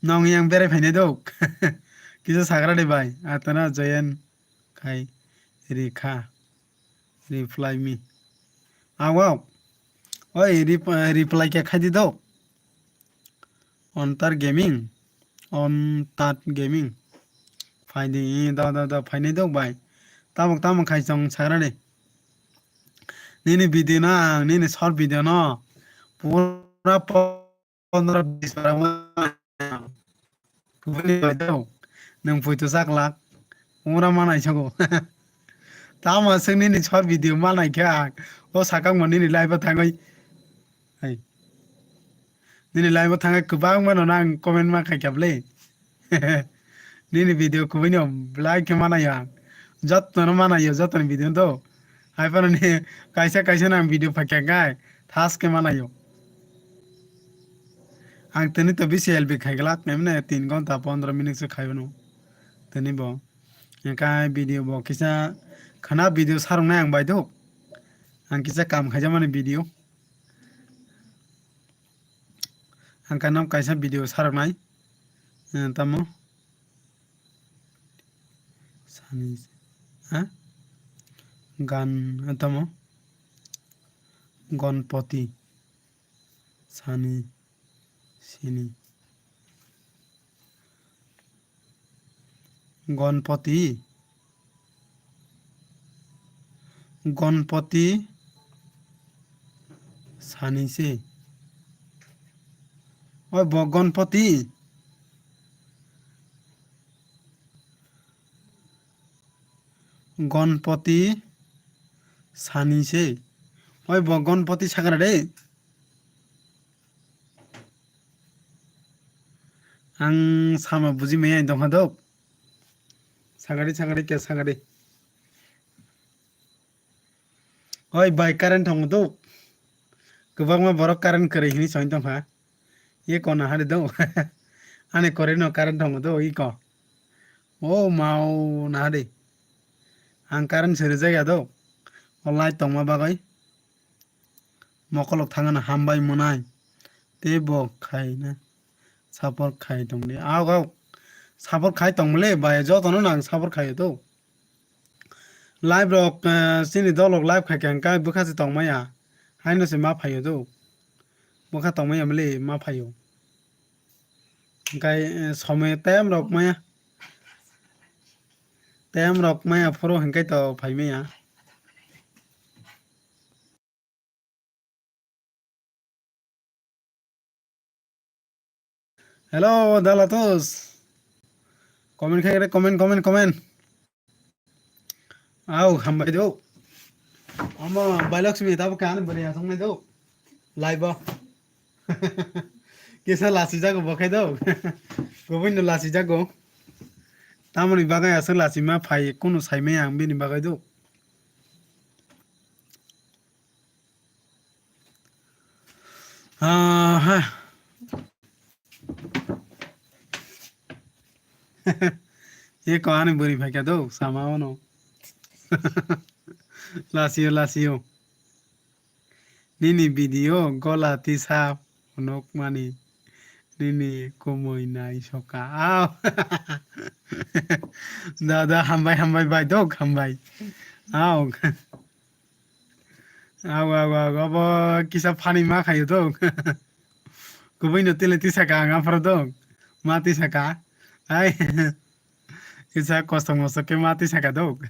Nong yang berai phainai do. Kisa sagra de bai. Atana join khai rikha. Reply me. Aw, aw. Oi, rep-, reply khe khai di do. Ontar Gaming. Ontat Gaming. Phai di, da, da, da, phainai do bai. Tabuk tamo khai chong sagra de. Nini video no ang, nini short video no pura pondro bis para ma. Kubuni bai do. Nung puitu sak lak. Umra manai sogo. Tamo sing nini short video manai khe ang. O sakang mo nini live o thangoi. Hai. Nini live o thangoi kwbang mano nang comment ma khai kya bwle. Nini video kubui no belai khe manayo ang. Jotono manayo, jotoni video do. Hai phano ni kaisa kaisa nang video phai kha khai thas khe manayo. Ang tini to bisi L B khai glak, emne tin ghonta pondro minute se khai phano. Tini bo. Engkai video bo kisa khana video sarung nai ang bai do. Ang kisa kam khaijamani video. Ang kanam kaisa video sarok nai. Eh, tamo? Sani, ha? Gan, eh, tamo? Gonpoti. Sani, sini. Gonpoti. Gonpoti sani se. Oi bo Gonpoti. Gonpoti sani se. Oi bo Gonpoti sagra de. Ang sama buji maya dongha dok. Sagari, sagari, kya sagari. Oi bai, current thong dok. Kwbangma borok current kwrwi hini soi dongha. Ye kona hari dok. Ani kore no current thong dok iko. O mau na hari. Ang current seri jaya dok. O light tongma bagwi. Mokolok thangna hambai mwnai. Tei bo khaina support khai tongdi. Aw, aw. Support khai tongmole bai, jotono nang support khai to. Live rok, eh, chini dolok live khai khe hwnkhe bwkha se tongmaya. Haino se ma phaio to. Bwkha tongmaya mole ma phaio. Hwnkhe, eh, somoi time rok maya. Time rok maya phuru hwnkhe to phaimaya. Hello, Dalatus. Comment khai re, comment, comment, comment. Au, hambai do. Ama Bailakshmi tabo kan bari asong nai do. Live ba. Kisa lasijago bo khe do. Kubui no lasijago. Tamoni bagwi aswk lasima phai kunu saimaya ang bini bagwi do. Ah, ha. Eko ani bwrwi phaikha do, sama ono. Lasio, lasio. Nini video gola tisa phunukmani. Nini kumui nai soka. Au. Dada, hambai, hambai, bai, dok, hambai. Au. Au, au, au, abo kisa phani ma khayo dok. Kubui no tele tisa ka ang aphro dok. Ma tisa ka. Ai. Kisa kosto mosto khe ma tisa ka dok.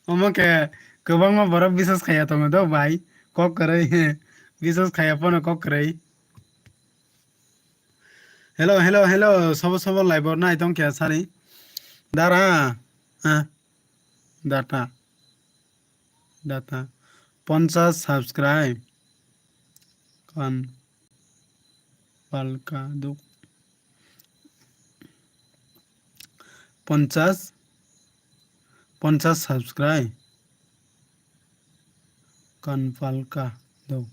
Omo khe kwbangma borok biswas khaiya tongo do bai, kok kwrwi, biswas khaiya phano kok kwrwi. Hello, hello, hello, sobo sobo live o nai tong khe sari. Dara, ha, data, data, ponchas subscribe, kan, palka, duk. Ponchas, ponchas subscribe. Kanpalka do.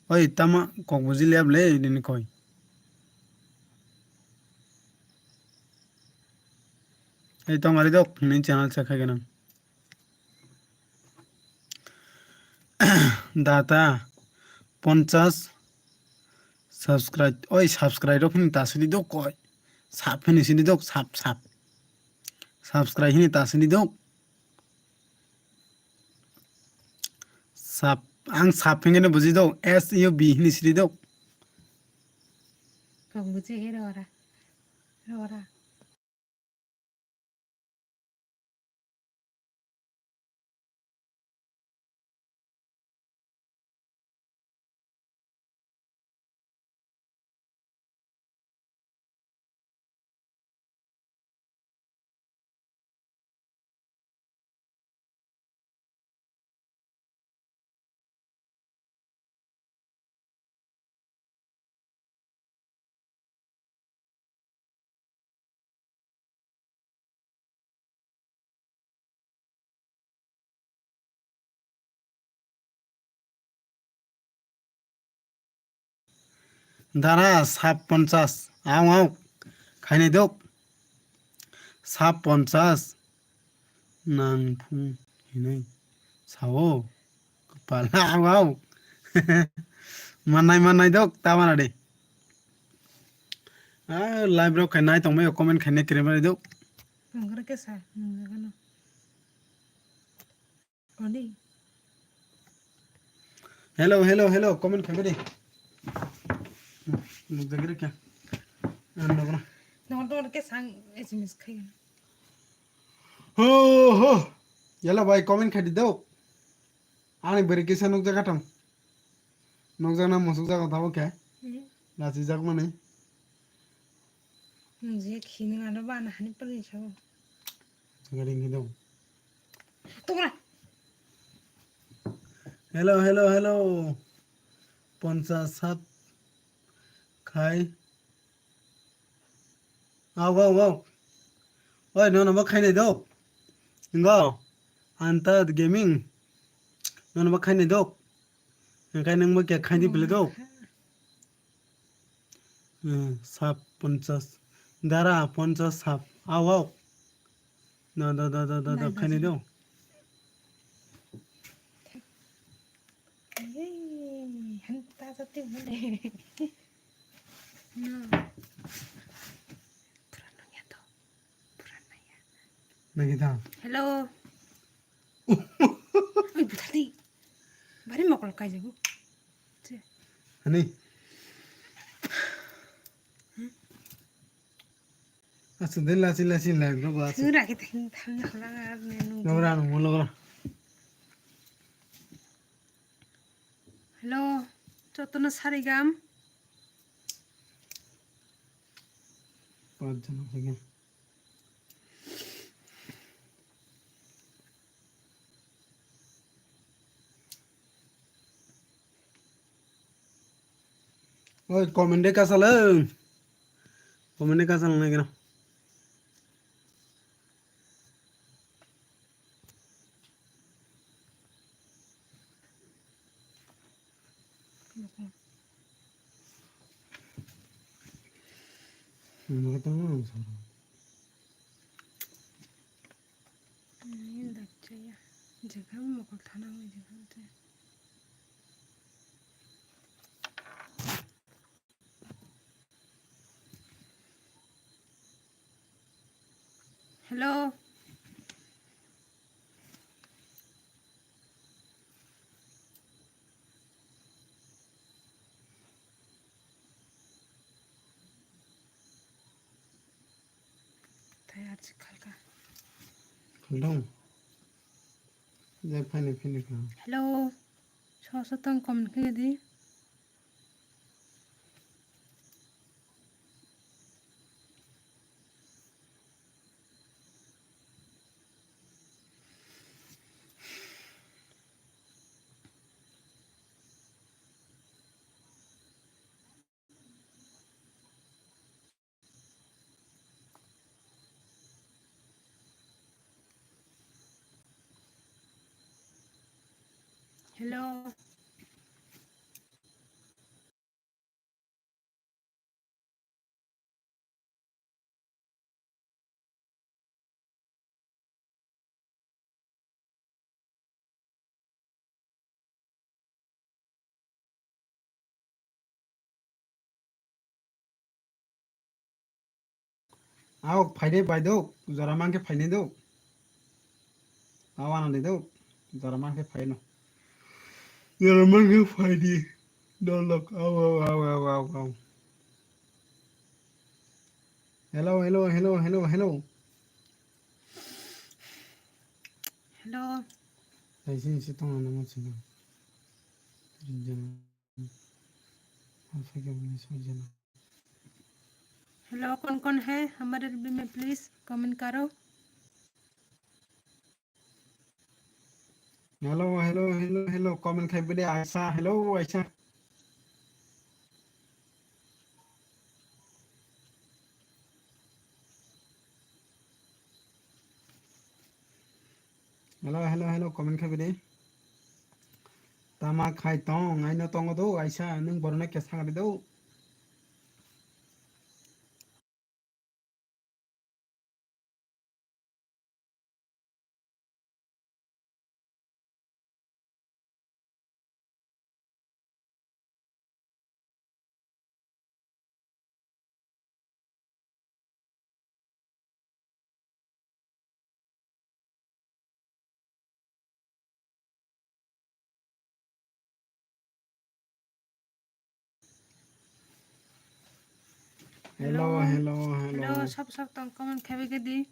Oi, tama kok buji liya ble nini koi. Ei tong ari dok, nini channel check hai ganang. Data ponchas subscribe. Oi, subscribe rok hini ta sidi dok koi. Sap hini sidi dok, sap, sap. Subscribe hini ta sidi dok. Sap, ang sap hini buji dok. S U B hini sidi dok. Kok buji he rora. Rora. Dara sap ponchas, ang ang khainai dok. Sap ponchas nang phung hinui sao. Pala, au, au. Manai, manai dok, tamana de. Ah, live rok khainai tongmai, comment khainai kre manai dok. Nongkra kesa, nongjagano. Oni. Hello, hello, hello, comment khainai de. Nongjagre kya? Ano, no. Nong, nong, kesa, S M S khai. Ho, ho. Yala bai comment khai di do. Ani beri kisa nukjak atang. Nukjak na musuk jaga tabo khe. Hmm. Lachi jak mani. Nung je khini ngano bana hani pali sabo. Jaga ring do. Tukra. Hello, hello, hello. Ponchas sat khai. Au, au, au. Oi, nono bo khainai do. Ingo. Anta gaming. Nono bo khainai do. Engkai nang bo kya khaini pele do. Hmm, sap ponchas. Dara ponchas sap. Au, au. Da, da, da, da, da, da, khainai do. Ei, hanta sati mule. No. Pura nanya to. Pura nanya. Nagi ta. Hello. Oi, butati. Bari mokol kai jago. Ani. Aswk de lachi lachi live rok bo aswk. Thwng rakhe thwng thamna hwlang ar ne nung. Logra nung logra. Hello, jotono sarigam. Pach jona hoige. Oi, comment de kasal, eh. Comment de kasal nang keno. Nang keno tong nang soro. Ni dakchaya. Jaga mokol thana ngai jaga te. Hello. Tayar si khalka. Khaldong. Jai phani phini kha. Hello. Sosa tong comment khe di. Hello. Ao, phaide bai do, jora mankhe phainai do. Ao, ano de do, jora mankhe phaino. Jora mankhe phaidi. Dolok, ao, ao, ao, ao, ao, ao. Hello, hello, hello, hello, hello. Hello. Hai, sini si tong ano mo sini. Rinjana. Hello, कौन कौन है हमारे टीम में, please comment करो। Hello, hello, hello, hello. Comment khai bide Aisha. Hello, Aisha. Hello, hello, hello, comment khai bidi. Tama khai tong, aino tongo do, Aisha, nwng borokno kesa kari do. Hello, hello, hello. Hello, sab sab tong comment khabe gedi.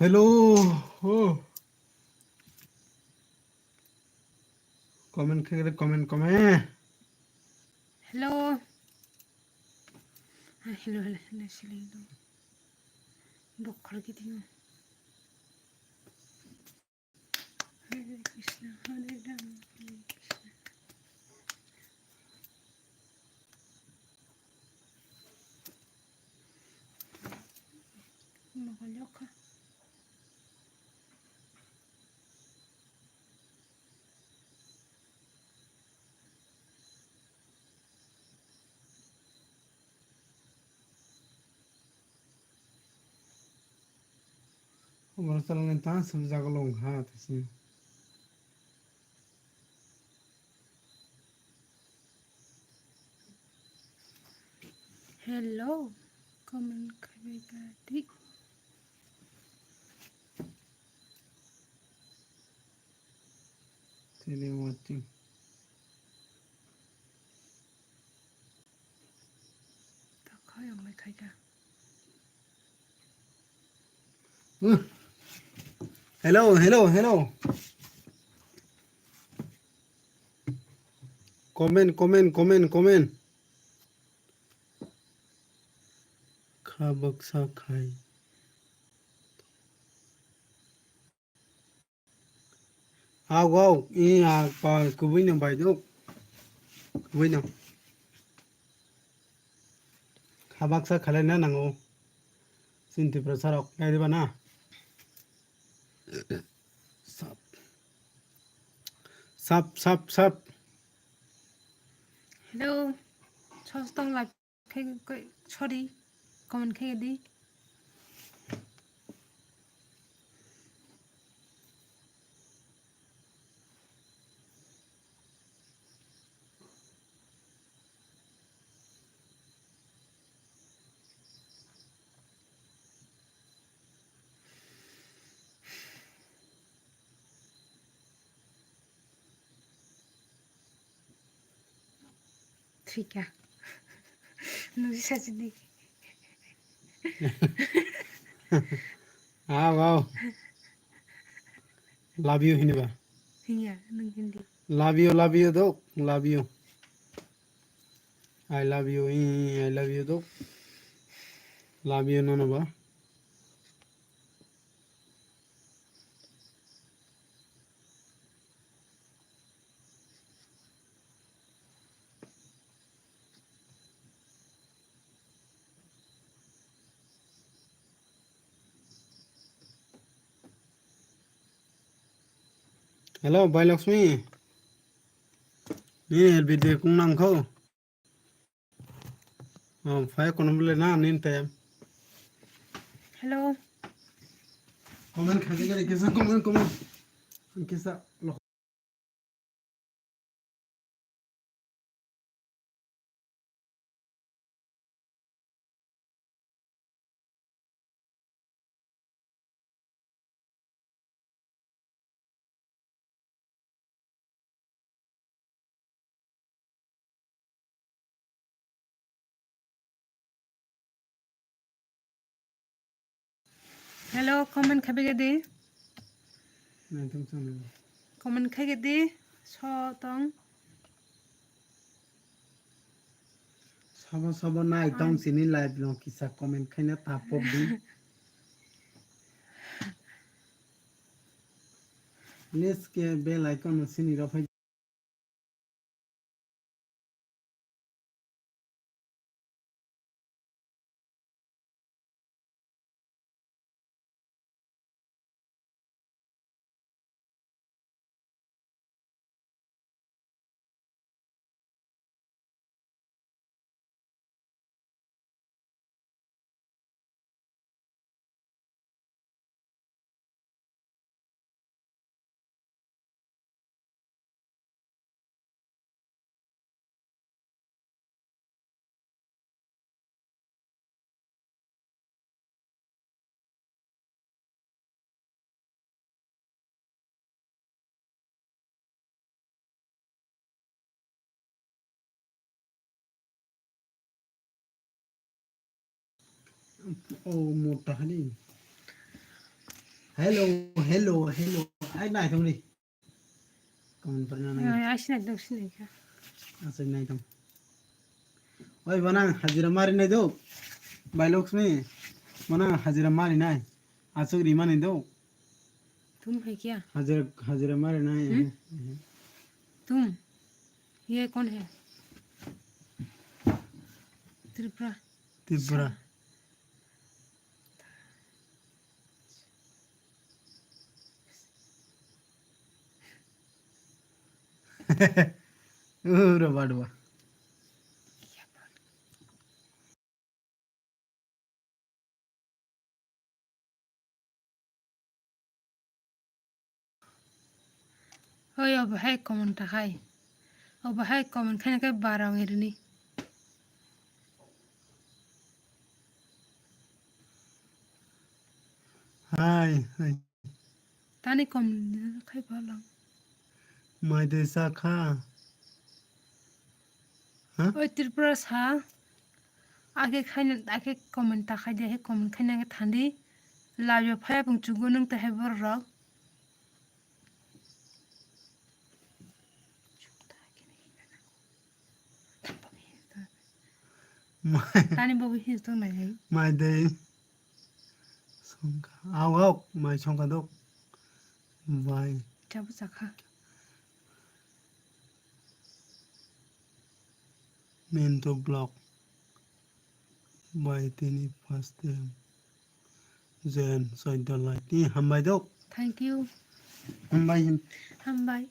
Hello. Oh. Comment khe comment, comment. Hello. Ah, hello, hello, hello, hello. Bokhol gidi. Hare Krishna, Hare Rama, Hare Krishna. Mokol yokha. Omo salnani ta sumjak long ha tisi. Hello, comment khabai ka di. Tini watching. Takhai ang lai khaika. Uh. Hello, hello, hello. Comment, comment, comment, comment. Kha baksa khai. Au, au, i, a, pa, kubui no bai do. Kubui no. Kha baksa khalai na nango. Chini Tiprasa rok, nai diba na? Sap. Sap, sap, sap. Hello. Sos tong la. Khai, khai, sorry, comment khai di. Thika. Nuji sachidi. Ah, wow. Love you hiniba. Hiya, nung hindi. Love you, love you, dok. Love you. I love you. I love you, dok. Love you, nono ba. Hello, Bai Lakshmi. Nini video kung nang kho. Oh, phai kono bole na nin te. Hello. Comment khaji gari kisa comment, comment. Kisa lo. Hello, comment khabai di. Naithok channel. Comment khai di. So tong. Sabo sabo nai tong sini live no kisa comment khaina tapok di. Please ke bell icon no sini rw phai. Oh, mota hani. Hello, hello, hello. Ai, nai thong ni. Comment parna nai. Ai, ai, sinai thong, sinai kha. Asai nai thong. Oi, bana hajira mari nai do. Bai Lakshmi. Bana hajira mari nai. Asuk ri mani do. तुम है क्या? Hajira, hajira mari nai. Hmm? Eh, eh. तुम? ये कौन है? Tripura. Tripura. Ura badwa. Oi, obo hai comment ta hai. Obo hai comment khaina khe barang irini. Hai, hai. Tani kom khai balang. Mai de sa kha. Ha? Oi Tripura sa. Ake khaina, ake comment ta khai de, he comment khaina ke thandi. Live yo phaya pung chugo nung te he bor rok. Mai. Tani bobo his to nai hai. Mai de. Songkha. Aw, aw, mai songkha dok. Bai. Chabu chakha. Mintu block. Bai tini first time. Jen, soidolai. Tini hambai dok. Thank you. Hambai. Hambai.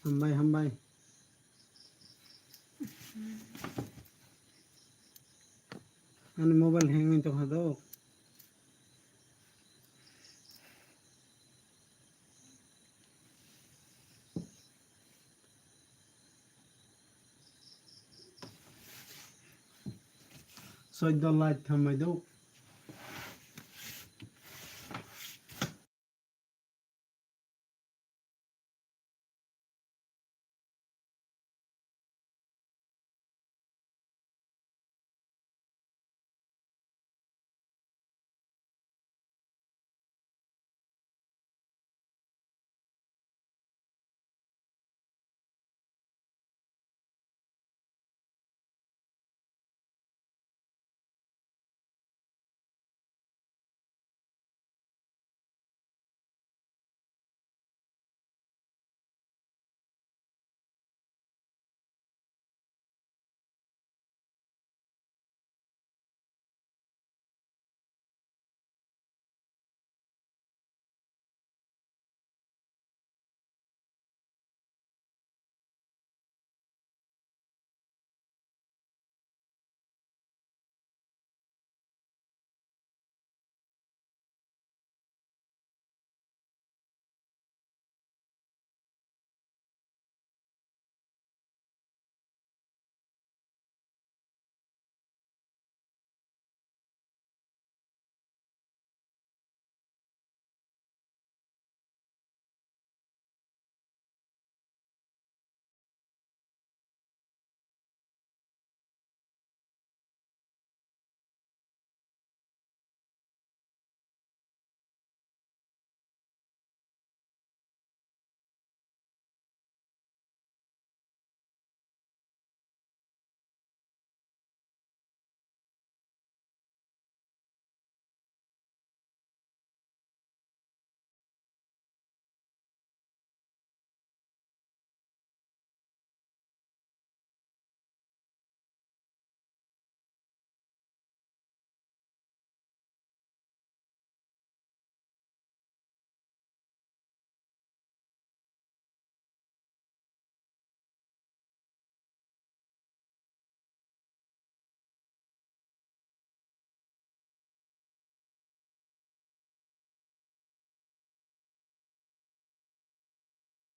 Hambai, hambai. Ani mobile hang wng tongkha do. Soidolai thambai do.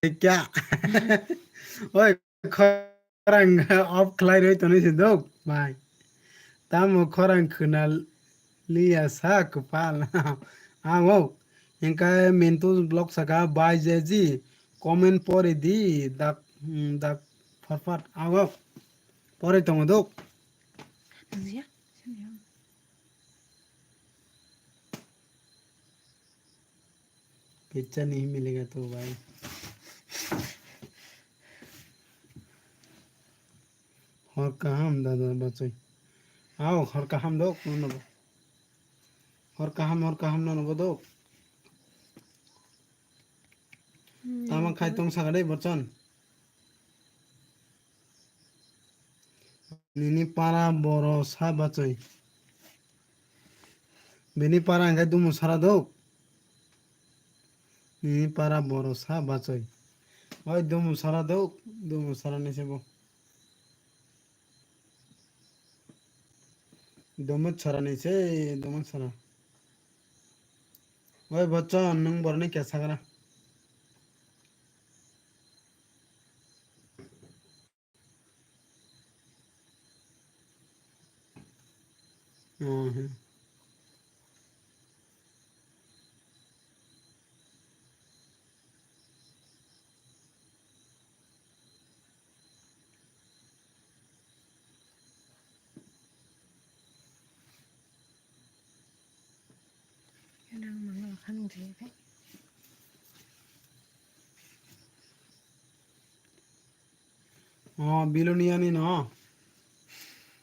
Kya? Oi, khorang off khlai rwi tonwi se dok, bai. Tamo khorang khwna liya sa kwpal. Amo, hingkhe Mintu block saka, bai je ji, comment pori di, dak, mm, dak phat phat. Amo, pori tongo dok. Pizza nahi milega to bhai. Hor kaham dada bachoi. Ao hor kaham dok nono bo. Hor kaham, hor kaham nono bo dok. Hmm, tamo khai tong saga dei Borchon. Nini para boro sa bachoi. Bini para hingke dumu sara dok. Nini para boro sa bachoi. Oi dumu sara dok, dumu sara ni se bo. Dumu sara ni se, dumu sara. Oi Borchon, nwng boroni kesa gra. Hmm. Nang mangno khan wngkhe. Oh, Bilonia ni no.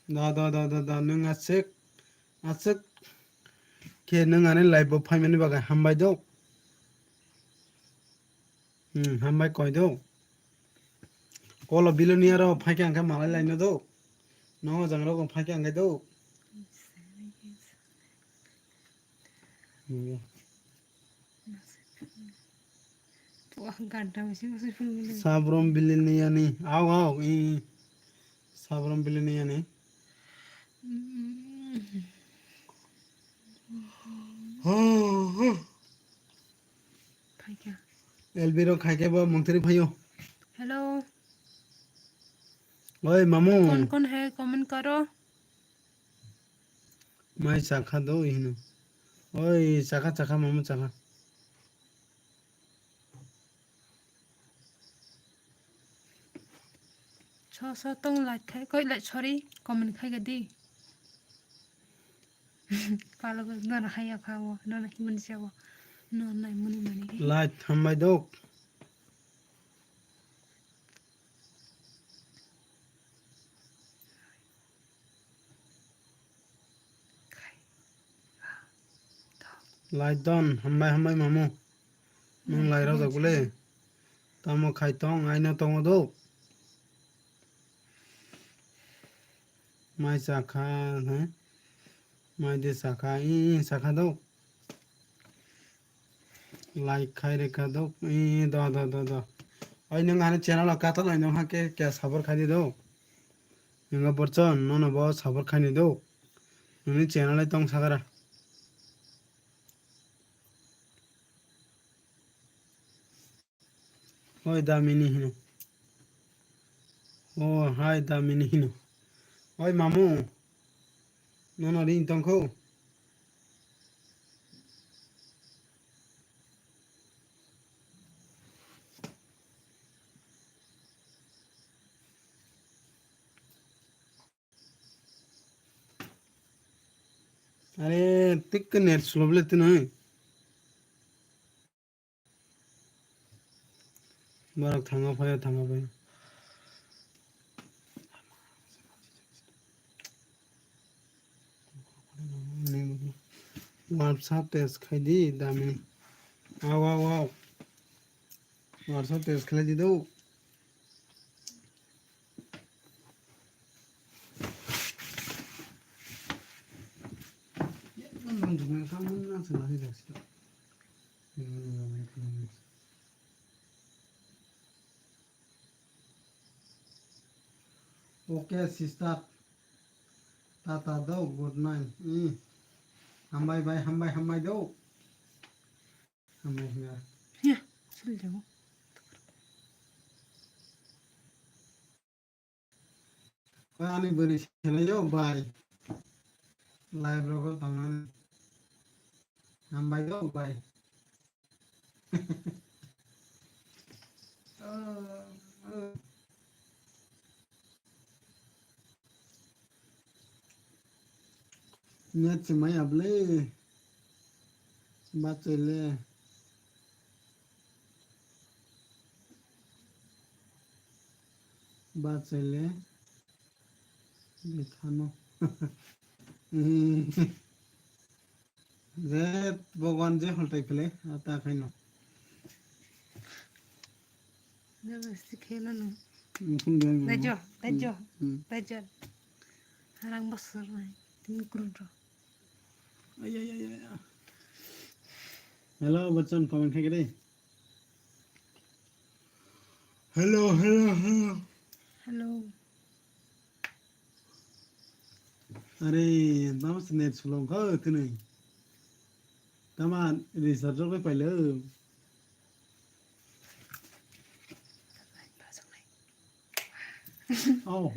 Da, da, da, da, da, nwng aswk, aswk khe nwng ani live o phaimani bagwi hambai do. Hmm, hambai koi do. Kolo Bilonia ro phaikhe angkhe malai laino do. No jang rok phaikhe angkhe do. Hmm. Wah, ganda mesti mesti pun. Sabrom Bilonia ni. Au, au, i. Sabrom Bilonia ni. Hmm. Phaikha. L B rok khaikhe bo mungtiri phaio. Hello. Oi, mamu. कौन कौन है कमेंट करो. Mai chakha do hino. Oi, chakha, chakha, mamu chakha. Cho so tong like khai, koi like, sorry, comment khai ga di. Palo go, no na haya kha wo, no na himani cha wo, no na muni mani. Like hambai dok. Lai don, hambai, hambai, mamu. Nwng lai rojak bole. Tamo khai tong, aino tongo do. Mai chakha, he? Mai de chakha, i, i, chakha do. Like khai rwkha do, i, do, do, do, do. Oi, nwng ani channel o katalai nung hakhe kya support khai di do. Nwng borchon, nono bo support khai ni do. Nini channel ai tong sakara. Oi, damini hino. O, hai, damini hino. Oi, mamu. Nono ring tongkho. Are, tik net slow le tinoi. Borok thanga phaio, thanga phaio. WhatsApp test khai di, dami. Aw, aw, aw. WhatsApp test khlai di do. Okay, sister. Tata do, good night. Hmm. Hambai bai, hambai, hambai do. Hambai, hambai. Ya, suli jago. Ani bwrwi selai o bai. Live rogo tongmani. Hambai o bai. Net se maya bwle. Bachele. Bachele. Bithano. Je Bhagwan je holtai phile, ata khaino. Jabardasti khela no. Mukhung dai mo. Daijo, daijo, hmm, daijo. Harang bosor nai. Tini kurun ro. Ay, ay, ay, ay, ay. Hello, Bachchan, comment khai kede. Hello, hello, hello. Hello. Are, tamo se net slow kha tini. Tama recharge rok bai pailo. Oh.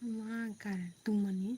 Ma current tungmani.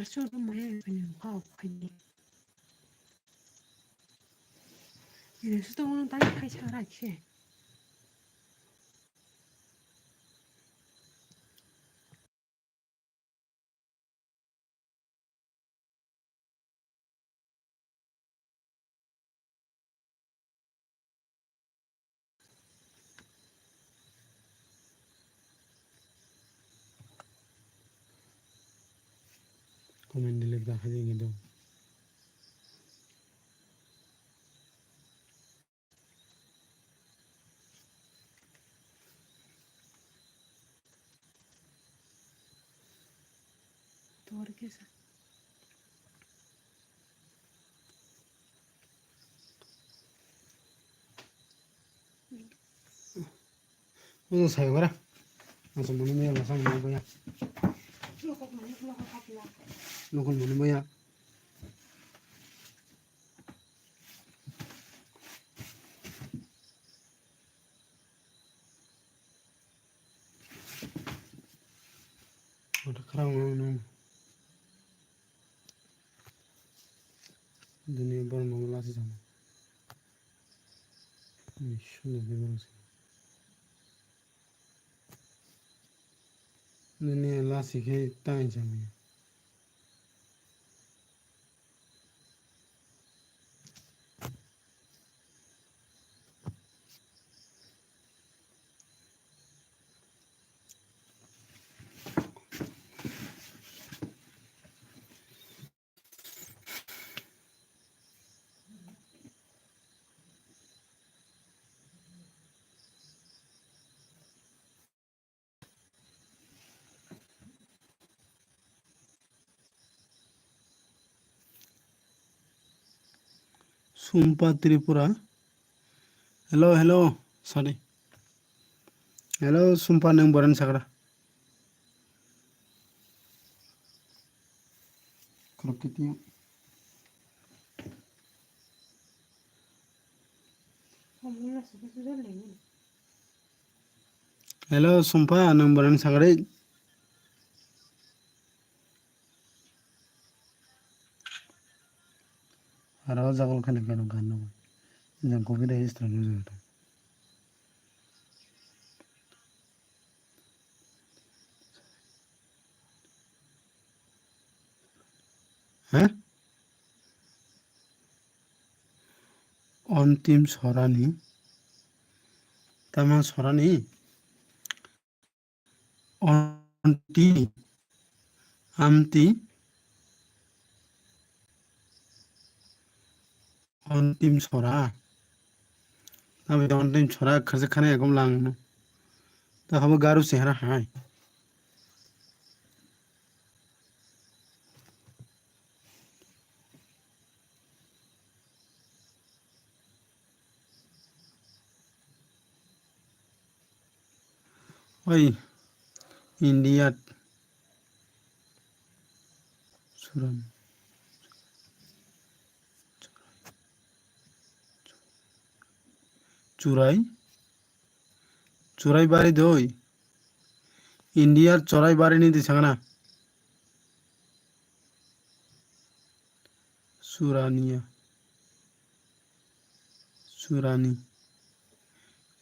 Aswk maya khaini kok khaini. Ini suto ngono tani khai sa rai khe. Comment delete ka khaidi ngi do. Tor kisa. Ojo sai ora. Masa mani maya masa mani boya. Nokol mani boya. Ota kharang nang nang. Dini borok nang lasi jana. Ni sunu ni borok si. Nini lasi khe tang jani. Sumpa Tripura. Hello, hello. Sorry. Hello, Sumpa, nwng borani sakra. Khorok kiti. Hello, Sumpa, nwng borani sakra. Aro jagol khani kano ganno. Jang kopi de history ni jota. Hah? Ontim sorani. Tama sorani. Onti, amti, ontim sora. Tamo ontim sora khasa khana ekom lang no. Ta habo garu sehra hai. Oi, India. Suran. Churai. Churai bari doi. India Churai bari ni di sangana. Surania. Surani.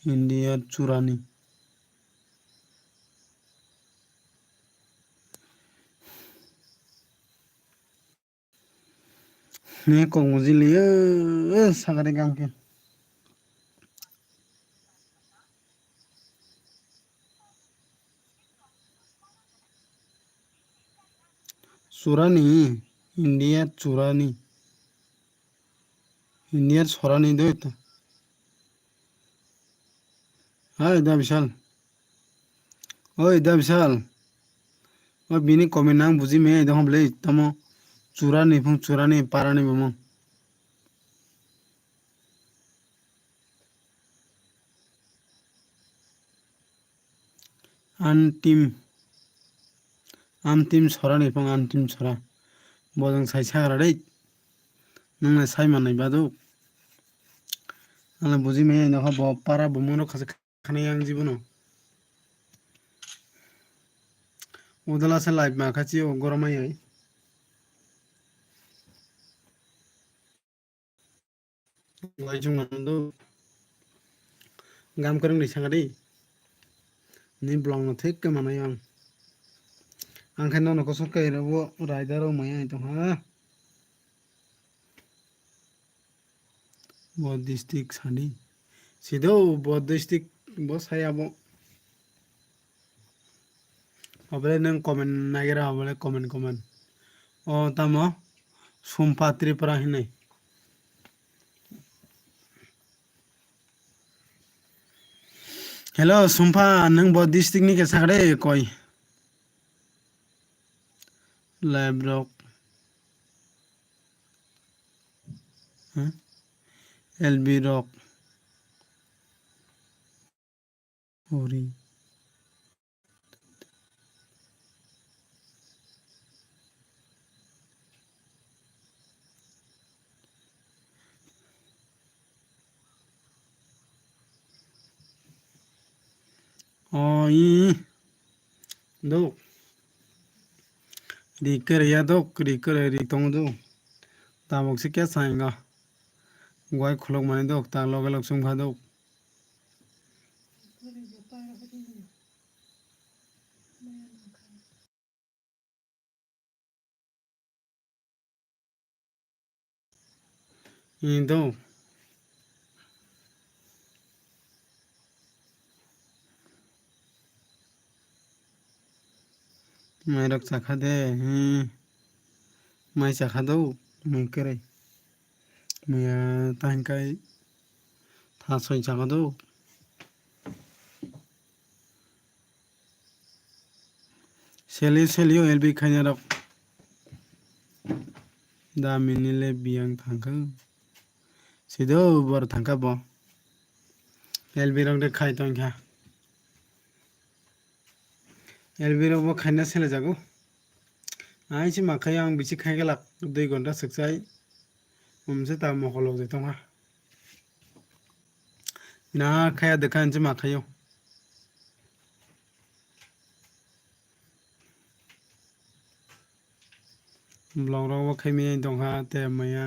India Churani. Ne kok mujili, eh, sagari gangke. Churani, India Churani. India Churani doi ta. Hai da Bishal. Oi da Bishal. O bini comment nang buji me da hom le tamo. Churani phung Churani parani bumung. Antim. Antim sora ni phang antim sora. Bojong sai sagra dei. Nang na sai manai badu. Ala buji me no bo para bo mono khasa khana yang jibono. Udala se live ma khachi o goromai ai. Wai chwng mano do. Gam kwrwng ni sanga di. Ni blong no thik khe manai ang. Ang khe nono kosok kai rw bo raida rw maya tong ha. Bo district sani. Sido bo district bo saya bo. Obole nang comment nagira obole comment comment. O tamo Sumpa Tripura hinai. Hello Sumpa, nang bo district ni ke sakre koi? Live rok. Huh? L B rok. Uri. O, i. Duk. Ri kwrwi ya duk, ri kwrwi ri tongo duk. Tabuk se khe sa hingo. Guai khuluk mani duk, ta loge lok sum kha duk. Indo. Mairok chakha de, hmm. Mai chakha do, mui kwrwi. Muya tahingkai thasoi chakha do. Seli, seli o L B khaina rok. Da minile biyang thangkha. Sido bor thangkha bo. L B rok de khai tongkha. L B rok bo khaina sele jago. Ai si ma khai ang bisi khai gelak dui gonta sukchai. Umse ta mokolok je tongkha. Na khaya dekha ang si ma khayo. Vlog rok bo khai maya tongkha te maya.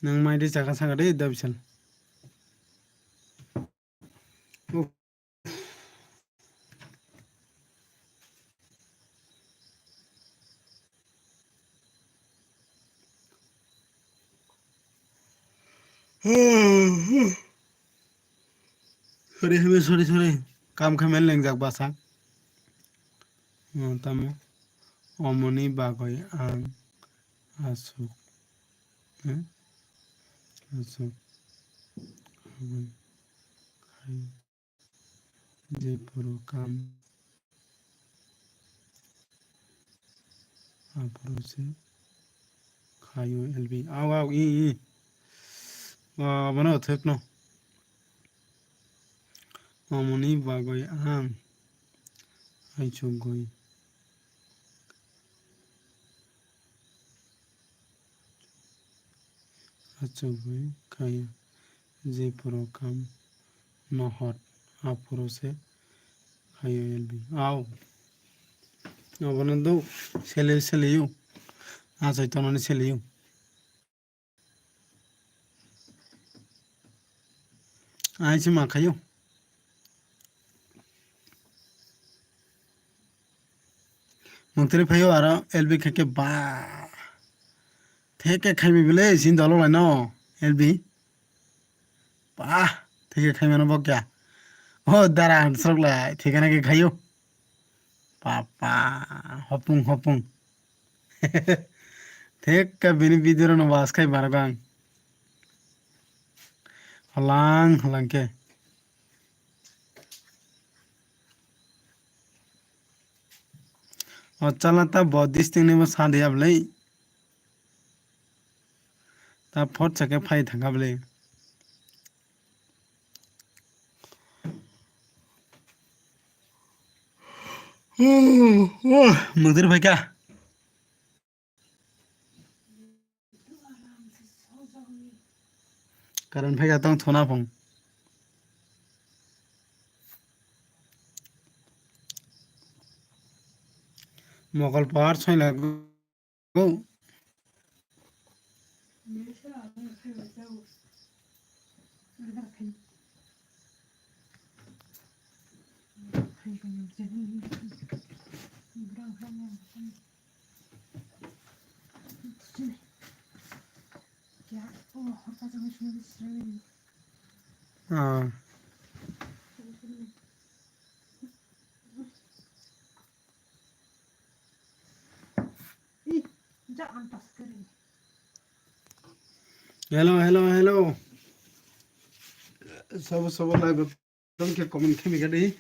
Nang mai de chakha saka de dabisal. Sorry, sorry, sorry, sorry. Kam khe men lengjak basa. Oh, tamo. Omoni bagwi ang aswk. Eh? Aswk. Aboni khai. Jephuru kam aphuru se khaio L B. Aw, aw, i, i. Ah, abono thwkno. Omoni bagwi ang aichugwi. Achugwi khaio, jephuru kam nohor, aphuru se khaio L B. Aw. Abono do sele, seleyo. Achai tonani seleyo. Ai se ma khayo. Mungtri phayo aro L B khe khe ba. Theke khaimi bile sin dolo lai no L B. Ba, theke khaimano bo kya. O dara srok lai theke na khe khayo. Papa, hopung, hopung. Thekka bini video rokno was khai barok ang. Holang, holang khe. O chala ta bo disting ni bo sa de ablai. Ta phot sa khe phai thang ablai. Mungdir phaikha. Karan phaikha tong thona phung. Mokol pahar soila. Go. Ah. Hello, hello, hello. Sabo, sabo, live. Tong khe comment khe mega dei.